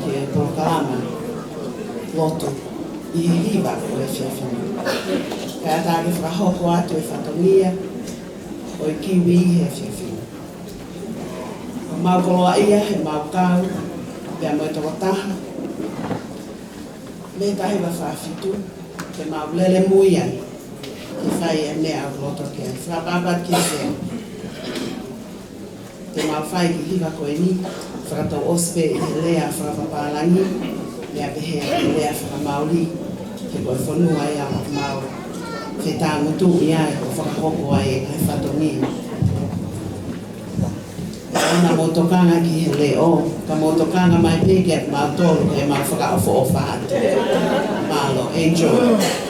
Ki he polokalama lotu ʻi he hiva ʻo e efiafi ni. Kae ʻatā ke fakahoko atu e fatongia ʻo e kiwi ʻi he efiafi ni. ʻOku mau koloaʻia he mau kau pea mo e tokotaha mei he taha hiva fā fitu, ke mau lele mui ai ke fai e meʻa ʻoku loto ki ai. Fakaʻapaʻapa ki he Te mau fai ki he hiva ko eni, fakatau ʻosi pē ʻi he lea fakapapālangi, meʻa pehē ʻa e lea fakaMauli, he ko e fonua ia ʻoku mau fetāngutuʻi ai ʻo fakahoko ai e ngaahi fatongia. ʻOua naʻa mou tokanga ki he leʻo, ka mou tokanga mai pē kiate kimautolu, he mau fakaʻofoʻofa atu. Mālō, enjoy.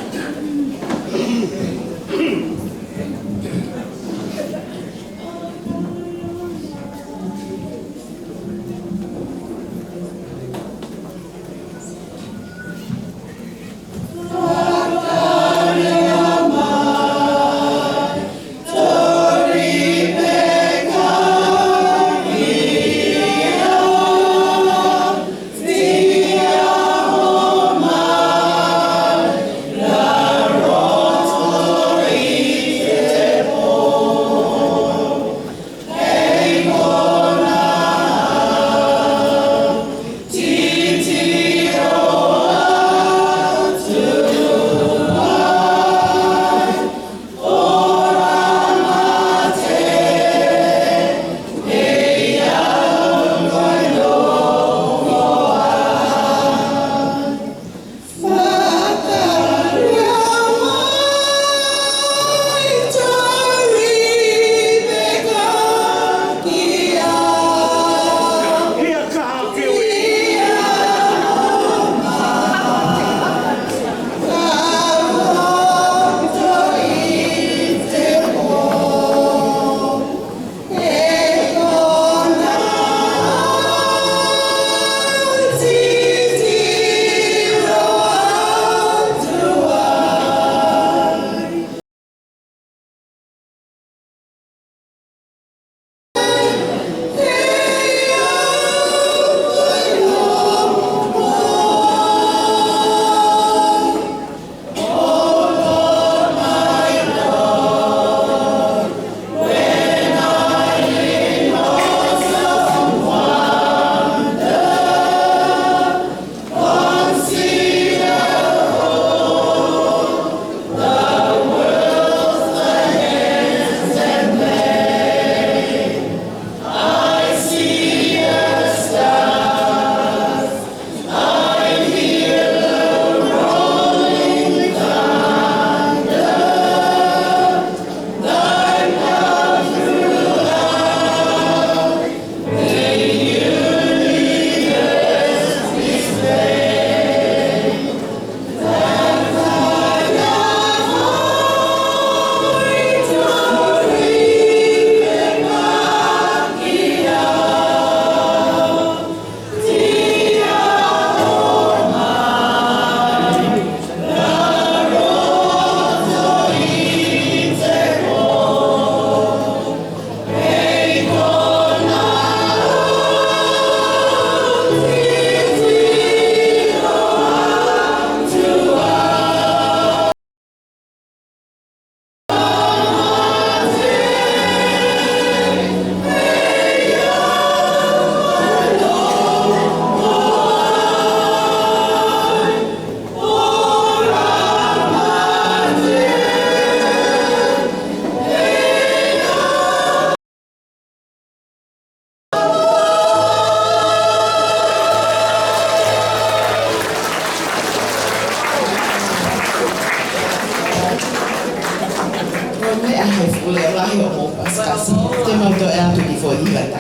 Ko e meʻa he fuʻu leʻo lahi ʻo mou pasikasi, te mau toe ʻatu ki he foʻi hiva tā.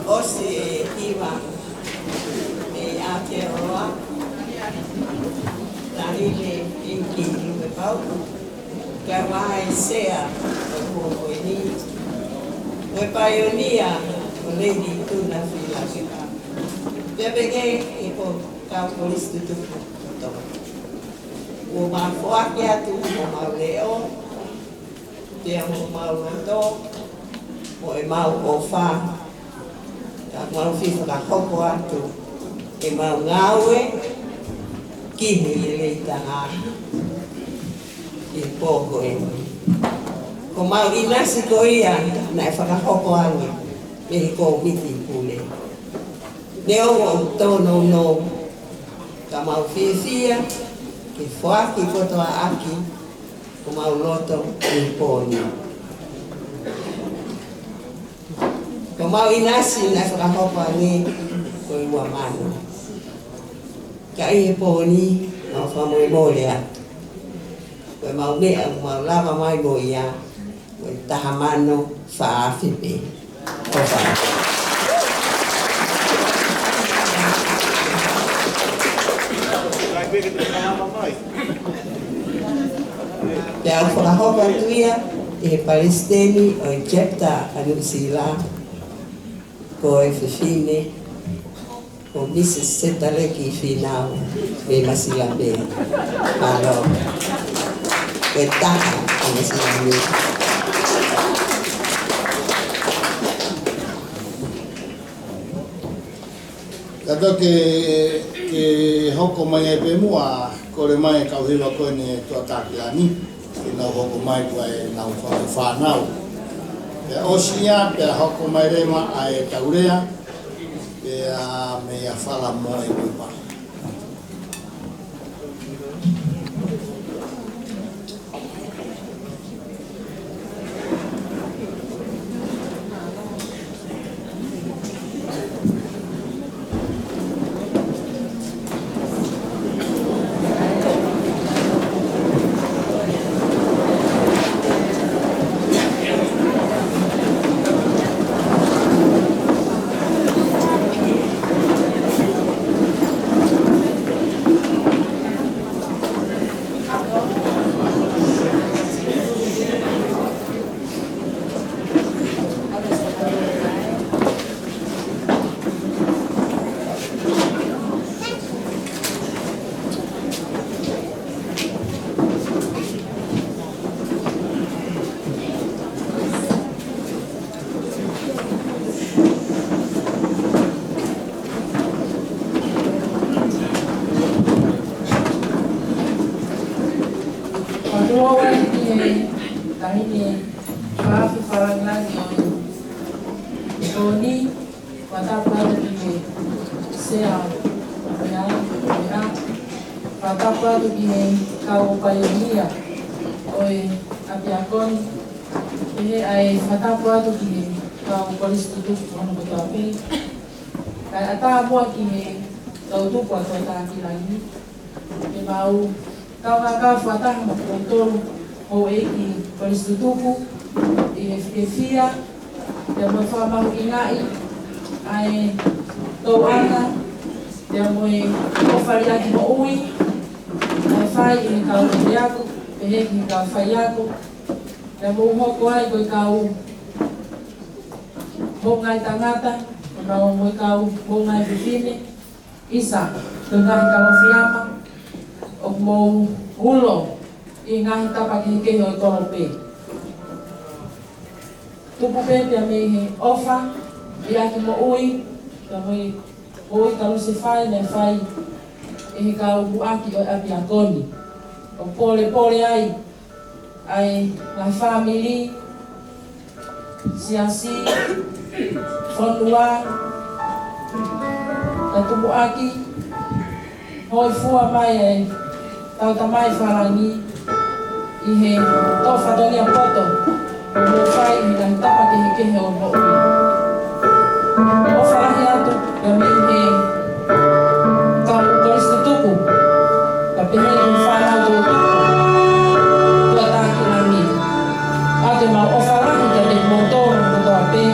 ʻOsi e hiva ʻa e Aotearoa, tali ʻe Piniki Lumepau, kae ʻumaʻā e sea ʻo e kuonga ko eni, mo e paionia ko Lady Tuna Filafipa. Pea pehē ki he kau kolisi tutuku kotoa. ʻOku mau foaki atu homau leʻo, pea mo homau loto, mo ʻemau ʻofa, ka mau fie fakahoko atu ʻemau ngāue ki he lelei taha ʻi he pō ko eni. Ko homau ʻinasi ko ia naʻe fakahoko ange mei he kōmiti pule. Neongo ʻoku tōnounou, ka mau fiefia ke foaki kotoa ʻaki homau loto ʻi he pō ni. Ko homau ʻinasi naʻe fakahoko ange ko e ua mano. Ka ʻi he pō ni, mau fakamolemole atu. Ko ʻemau meʻa ʻoku mau lava mai mo ia, ko e taha mano fā afe pē. ʻOfa. Pea ʻoku fakahoko atu ia ʻe he palesiteni ʻo e chapter ʻa Nuʻu Sila, ko e fefine ko Mrs Setaleki Fīnau mei Masila Bay. Mālō. Ko e taha ʻa Masila Bay. Kae toki ke hoko mai ai pē muʻa, kole mai e kau hiva ko eni ʻa e Toa Takilangi ke nau hoko mai ko ʻenau fā-, fānau. Pea ʻosi ia, pea hoko mai leva ʻa e tau lea, pea meia Fala mo e Kupa. Fakatauange ki he taʻahine fakafakalangilangilongi ʻo e pō ni, fakatapu atu ki he sea, ʻa e, ʻa e, fakatapu atu ki he kau paionia ʻo e ʻapiako ni, pehē ai fakatapu atu ki he kau kolisi tutuku hono kotoa pē. Kae ʻatā muʻa ki he toʻutupu ʻa Toa Takilangi, ke mau kau fakataha mo kimoutolu houʻeiki kolisi tutuku ʻi he fiefia, pea mo e fakamahuʻingaʻi ʻa e tauʻanga, pea mo e ʻofa liʻaki moʻui naʻe fai ʻe he kau ʻapiako, pehē ki he kau faiako, pea mo hoko ai ko e kau moʻungaʻi tangata, pea mo e kau moʻungaʻi fefine, ʻisa, ko e ngaahi kalofiama ʻoku mou ulo ʻi he ngaahi tapa kehekehe ʻo e kolope. Tupu pē pea mei he ʻofa liʻaki moʻui, pea mo e moʻui kalusefai naʻe fai ʻe he kau ʻuluaki ʻo e ʻapiako ni, ʻo polepole ai ʻa e ngaahi fāmili, siasi, fonua, kae tupu ʻaki, hōifua mai ʻetau Tamai Fakalangi ʻi he toʻo fatongia poto ʻoku mou fai ʻi he ngaahi tapa kehekehe ʻo e moʻui. ʻOfa lahi atu pea mei he kau kolisi tutuku, kae pehē ki he fānau toʻutupu ʻa Toa Takilangi. ʻOatu ʻemau ʻofa lahi kiate kimoutolu kotoa pē.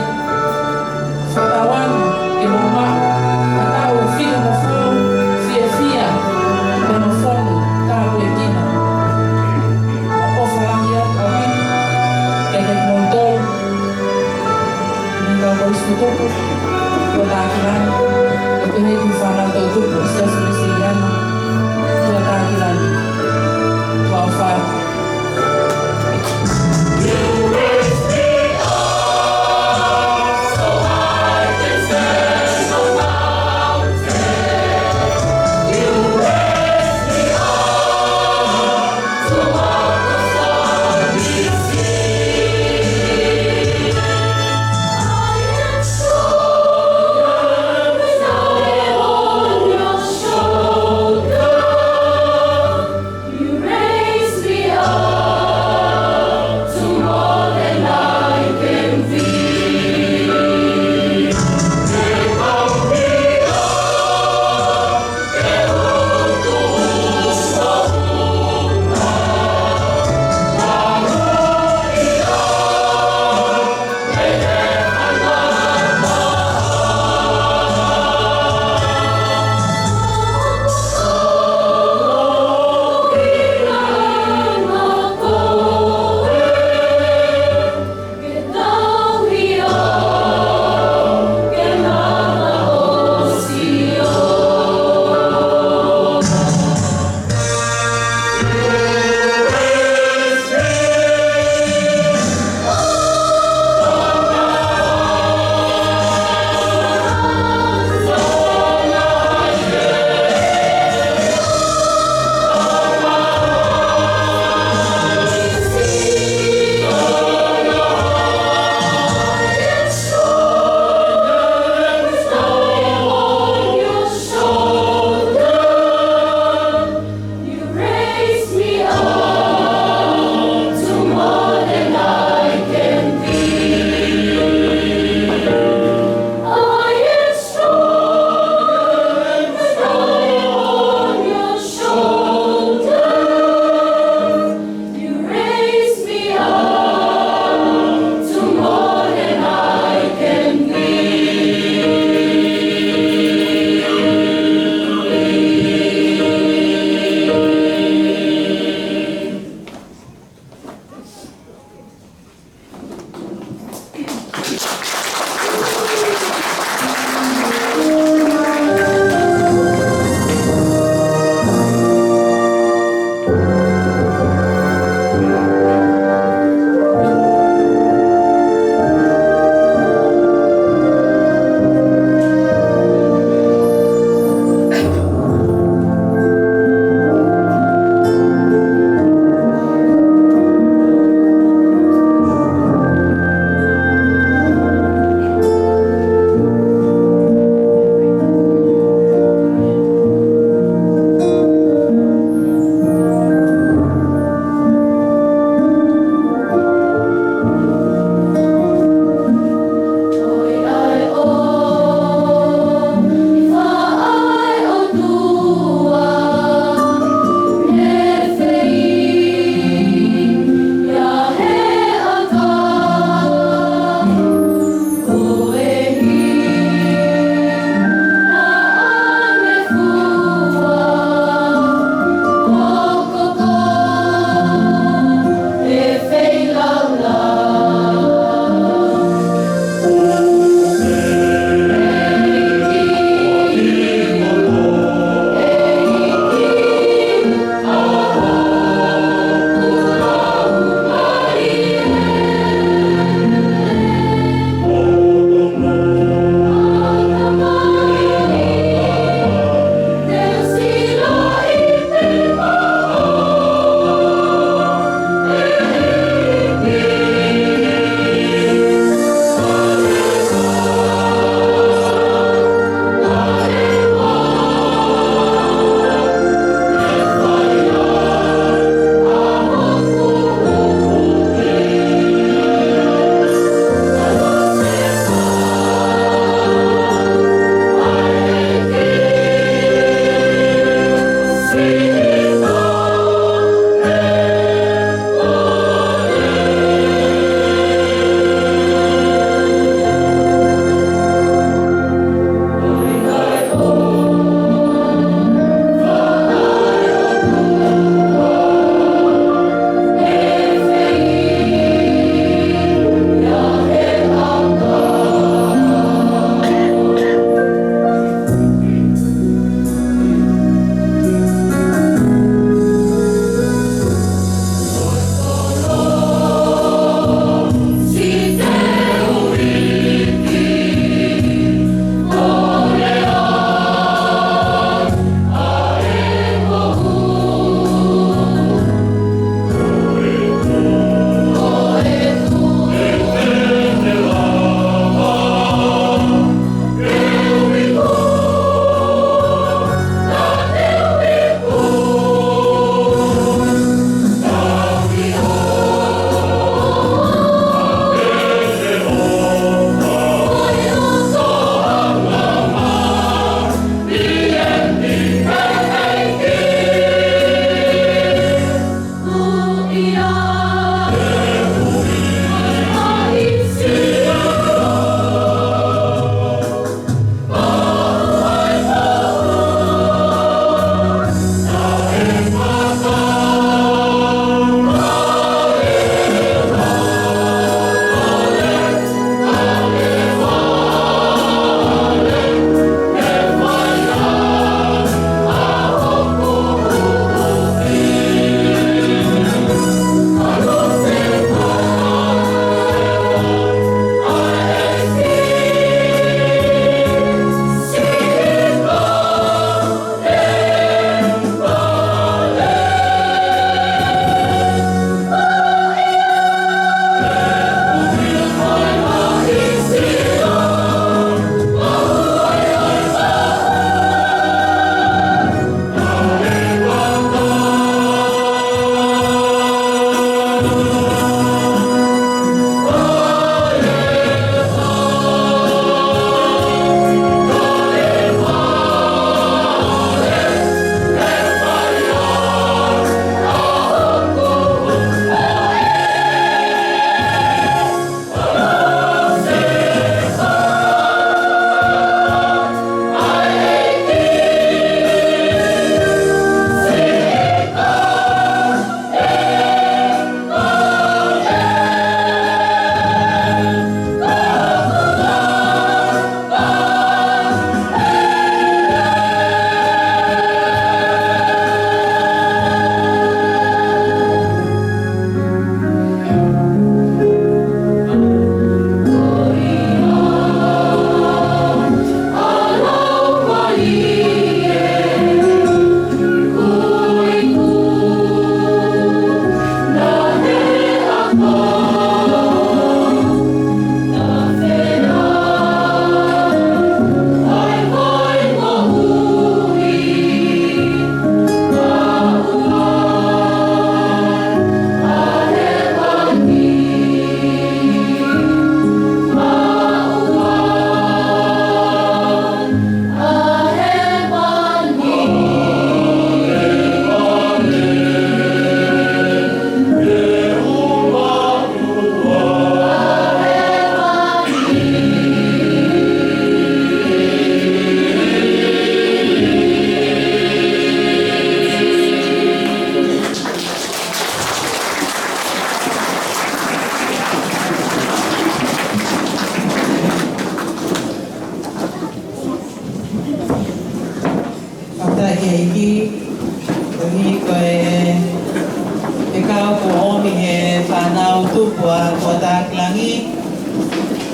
Ko e, ko e taki langi,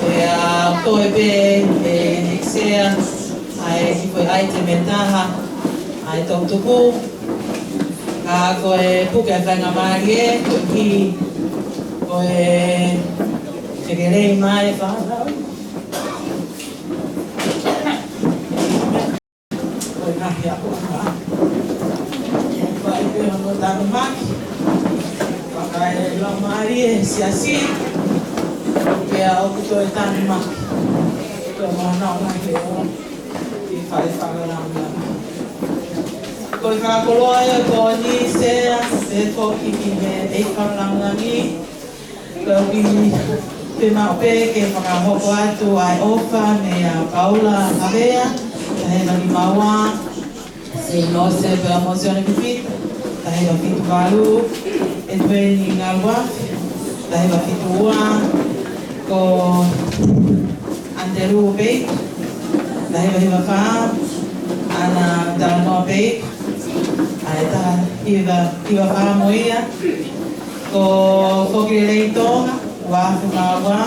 ko e, ʻa, ko e pē, ʻe, ʻe sea, ʻa e kiʻi foʻi ʻaitemi ʻe taha, ʻa e toʻutupu, ʻa, ko e puke faingamālie, ko e kiʻi, ko e, tekelei mai, fa. Ko e ngaahi akoʻanga. Fai pē hono tanumaki. Fakalaumālie siasi. Pea ʻoku toe tanumaki. Ko e mana o ngaahi leʻo. ʻI fale fakalaumālie. Ko e fakakoloa ia ko eni sea, pea foki ki he ʻEiki Fakalaumālie. Ko e kiʻi, te mau pē ke fakahoko atu ʻa e ʻofa meia Paula Havea, taha hiva nima ua, Seinose pea mo Sione Pipita, taha hiva fitu valu, ʻEtueni Ngaluafe, taha hiva fitu ua, ko ʻAnitelū Pei, taha hiva hiva fā, ʻAna Talanoa Pei, ʻa e taha hiva, hiva fā mo ia, ko Fokilelei Tonga, ua afe mā ua,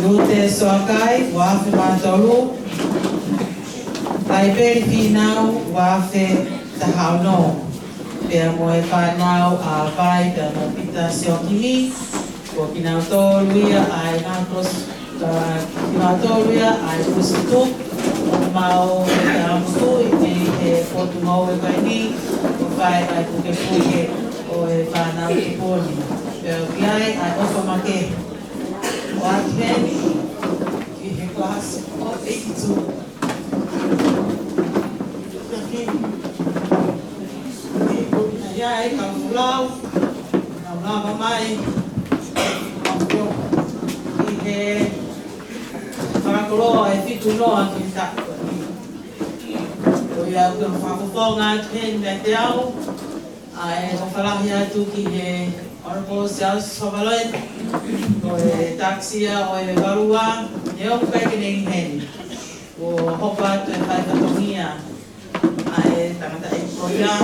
Lute Soakai, ua afe mā tolu, Taipeli Fīnau, ua afe taha ono, pea mo e fānau ʻa Vai pea mo Pita Siokimi, ko kinautolu ia ʻa e ngaahi kolosi, ʻa, kinautolu ia ʻa e kolosi tutuku, ʻoku mau ʻi he ʻamutuʻi mei he potungāue ko eni, ʻo fai ʻa e pukepuke ʻo e fānau tupu ni. Pea ʻoku ʻi ai ʻa e ʻofa makehe. ʻOatu heni, ki he kalasi ʻo e ʻeiki tū. Ia e kau lau, kau lava mai, ʻi he fakakoloa e fitu noa ki he taʻu. Ko ia ʻoku ou fakafofonga atu heni meiate au, ʻa e ʻofa lahi atu ki he Honourable Siaosi Hovaloe, ko e takisia ʻo e valu ua, neongo ʻoku ʻikai ke ne ʻi heni. ʻO hoko atu e fai fatongia ʻa e tangataʻeiki ko ia,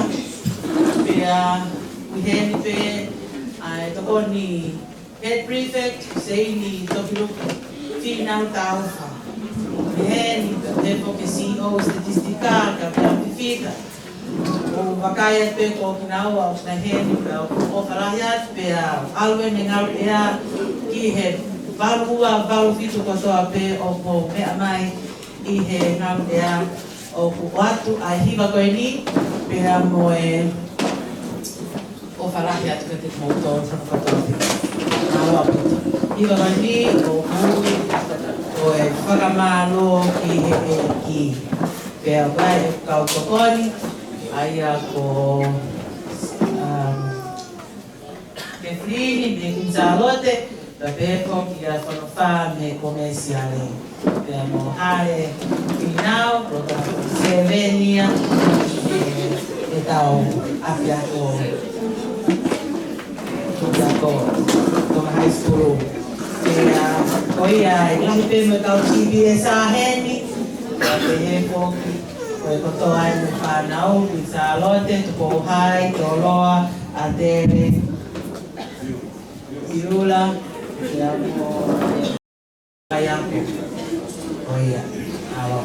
pea ʻi heni pē ʻa e tokoni Head Prefect, Seini Tokiloki Fīnau Taufa. ʻI heni pē foki e C E O Statistika, ka pea fifita. ʻO vakai atu pē ko kinaua ʻoku nau ʻi heni pea ʻoku ou ʻofa lahi atu pea ʻalu eni e ngaluʻea ki he valu ua valu fitu kotoa pē ʻoku meʻa mai ʻi he ngaluʻea ʻoku ʻoatu ʻa e hiva ko eni pea mo e ʻofa lahi atu kiate kimoutolu kotoa pē. Mālō ʻaupito. Hiva ko eni ʻoku ui ko e fakamālō ki he ʻEiki. Pea ʻoku ʻi ai e kau tokoni, ʻa ia ko, um, Kefilini mei Kuini Sālote, pea pehē foki ʻa Fonofā mei Komēsiale. Pea mo Hale Fīnau, ko e seveni ia, ʻe, ʻetau ʻapiako. Ko e ako Tonga High School. Pea ko ia, ʻi he lahi pē mo e kau T V S ʻi heni, pea pehē foki, ko e kotoa eni e fānau, Kuini Sālote, Tupou High, Toloa, ʻAtele, Piula, pea mo Kaiako. Ko ia, ʻalu.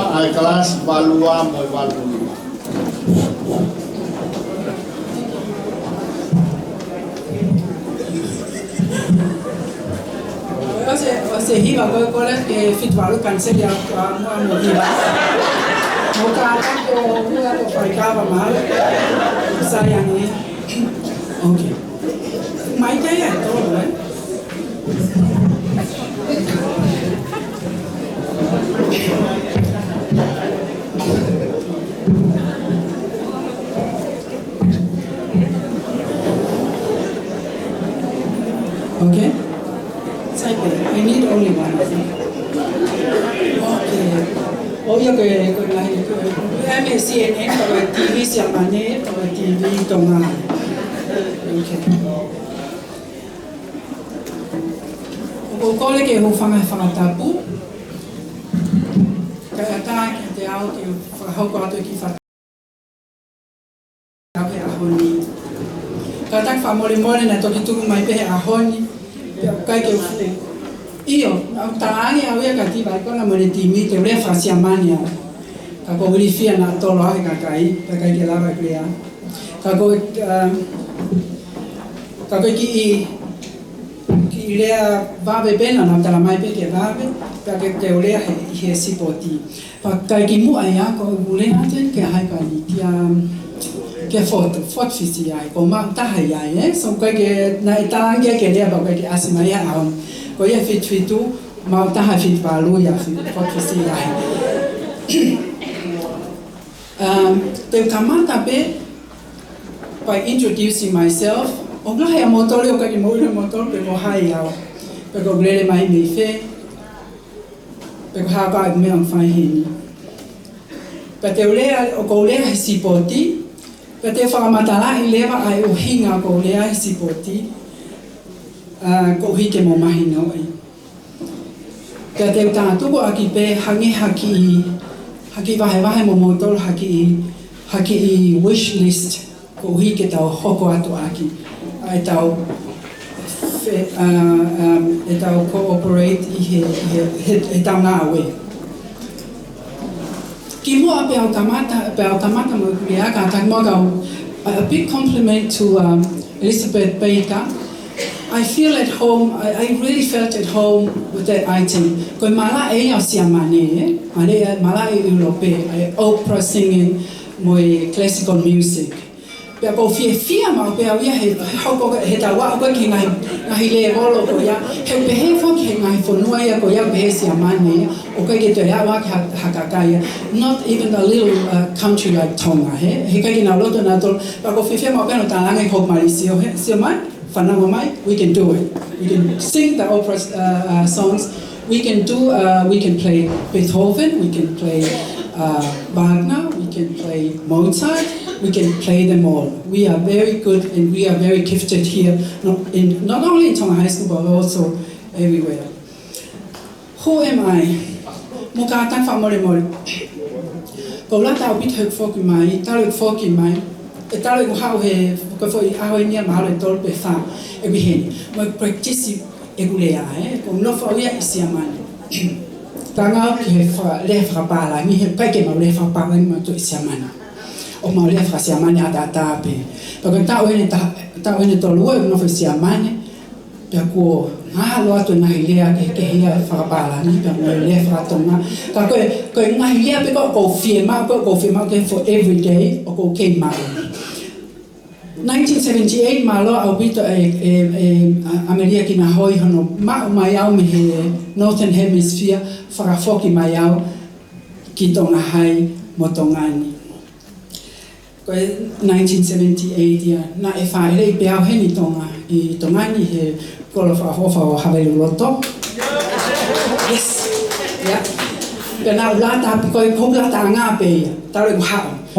ʻA e kalasi valu ua mo e valu nima. ʻOsi, ʻosi e hiva ko ē, kole ke fitu valu, kaniseli ʻa, ʻa, mo, mo hiva. Mou kātaki ʻo hū atu ʻo fai kava mahalo. Sai ange. Okay. Mai te ia tolu, ē? Okay. Sai pē, I need only one, I think. Okay. ʻO ia ko e, ko e ngaahi, ko e, ko e M S C N N, ko e T V Siamane, ko e T V Tonga. Okay. ʻOku ou kole ke hūfanga he fakatapu. Kae ʻatā kiate au ke fakahoko atu e kiʻi fakatapu he ʻaho ni. Kātaki fakamolemole naʻe toki tuku mai pē he ʻaho ni, pea ʻikai ke u fuʻu. ʻIo, naʻá ku talaange au ia kia Tiva Aikona mo ʻene timi, te u lea faka-Siamane au. Ka ʻoku ou ilifia naʻa tolo au he kakai, kae ʻikai ke lava ke u lea. Ka ko, um, ka ko e kiʻi, kiʻi lea vave pē naʻa nau tala mai pē ke vave, pea ke, ke u lea he, he sipoti. Pea ʻikai ke muʻa ia, ko u lea atu ke hai pani, kia, kia Fotu, Fotu Fisi ai, ko maʻu taha ia, ē? So ʻikai ke, naʻe talaange ke lea pea ʻikai ke ʻasi mai ia au. Ko ia fitu fitu, maʻu taha fitu valu ia, fi-, Fotu Fisi ai. Um, te u kamata pē by introducing myself. ʻOku lahi ʻa moutolu, ʻoku ʻikai ke mou ʻilo moutolu pe ko hai au. Pe ʻoku ou lele mai mei fē. Pe ko e hā ʻeku meʻa ʻoku ou fai heni. Pea te u lea, ʻoku ou lea he sipoti. Pea te u fakamatalaʻi leva ʻa e ʻuhinga ʻoku ou lea he sipoti. Uh, koeʻuhi ke mou mahinoʻi. Pea te u tātuku ʻaki pē hangē ha kiʻi, ha kiʻi vahevahe mo moutolu ha kiʻi, ha kiʻi wish list koeʻuhi ke tau hoko atu ʻaki ʻa ʻetau fe-, ʻa, um, ʻetau cooperate ʻi he, he, he, heʻetau ngāue. Kimuʻa pea u kamata, pea u kamata mo ʻeku lea, kātaki muʻa kau, a, a big compliment to, um, Elizabeth Baker. I feel at home, I, I really felt at home with that item. Ko e malaʻe ia ʻo Siamane, ē? Malaʻe, malaʻe ʻIulope, ʻa e opera singing mo e classical music. Pea ʻoku ou fiefia maʻu pē au ia he, he hoko, heʻetau aʻu ko ē ki he ngaahi, ngaahi lēvolo ko ia, he pehē foki he ngaahi fonua ia ko ia, pehē Siamane ia, ʻoku ʻikai ke toe aʻu ki ha, ha kakai ia. Not even a little, uh, country like Tonga, he, he ʻikai ke nau loto nautolu, pea ʻoku ou fiefia maʻu pē hono talaange ko Mali sio, he, sio mai, fanongo mai, we can do it. We can sing the opera, uh, uh, songs. We can do, uh, we can play Beethoven, we can play, uh, Wagner, we can play Mozart, we can play them all. We are very good and we are very gifted here, not, in, not only in Tonga High School, but also everywhere. Who am I? Mou kātaki fakamolemole. Ko u lata ʻaupito he foki mai, talu ʻeku foki mai, ʻe talu ʻeku haʻu he, ko e foʻi ʻaho eni ia mahalo ʻe tolu pe fā ʻeku ʻi heni. Mo e practice ʻeku lea, ē, ko u nofo au ia ʻi Siamane. Tangau ki he fa-, lea fakapālangi, he ʻikai ke mau lea fakapālangi mautolu ʻi Siamane. ʻOku mau lea faka-Siamane ʻataʻatā pē. Pea ko e taʻu eni ta-, taʻu eni tolu ua ʻeku nofo ʻi Siamane, pea kuo ngalo atu e ngaahi lea kehekehe ia fakapālangi, pea mo e lea faka-Tonga. Ka ko e, ko e ngaahi lea pē ko ē ʻoku ou fiemaʻu, ko ē ʻoku ou fiemaʻu ke for every day, ʻoku ou kei maʻu. Nineteen seventy-eight, mālō ʻaupito e, e, e, ʻa, ʻAmelika Kinahoi hono maʻu mai au mei he Northern Hemisphere, fakafoki mai au ki Tonga High mo Tonga ni. Ko e nineteen seventy-eight ia, naʻe fāʻeleʻi pē au heni Tonga, ʻi Tonga ni he kolo fakaʻofoʻofa ʻo Haveluloto. Yes. Yeah. Pea naʻa ku lata, ko e, ko u lata anga pē ia, talu ʻeku haʻu.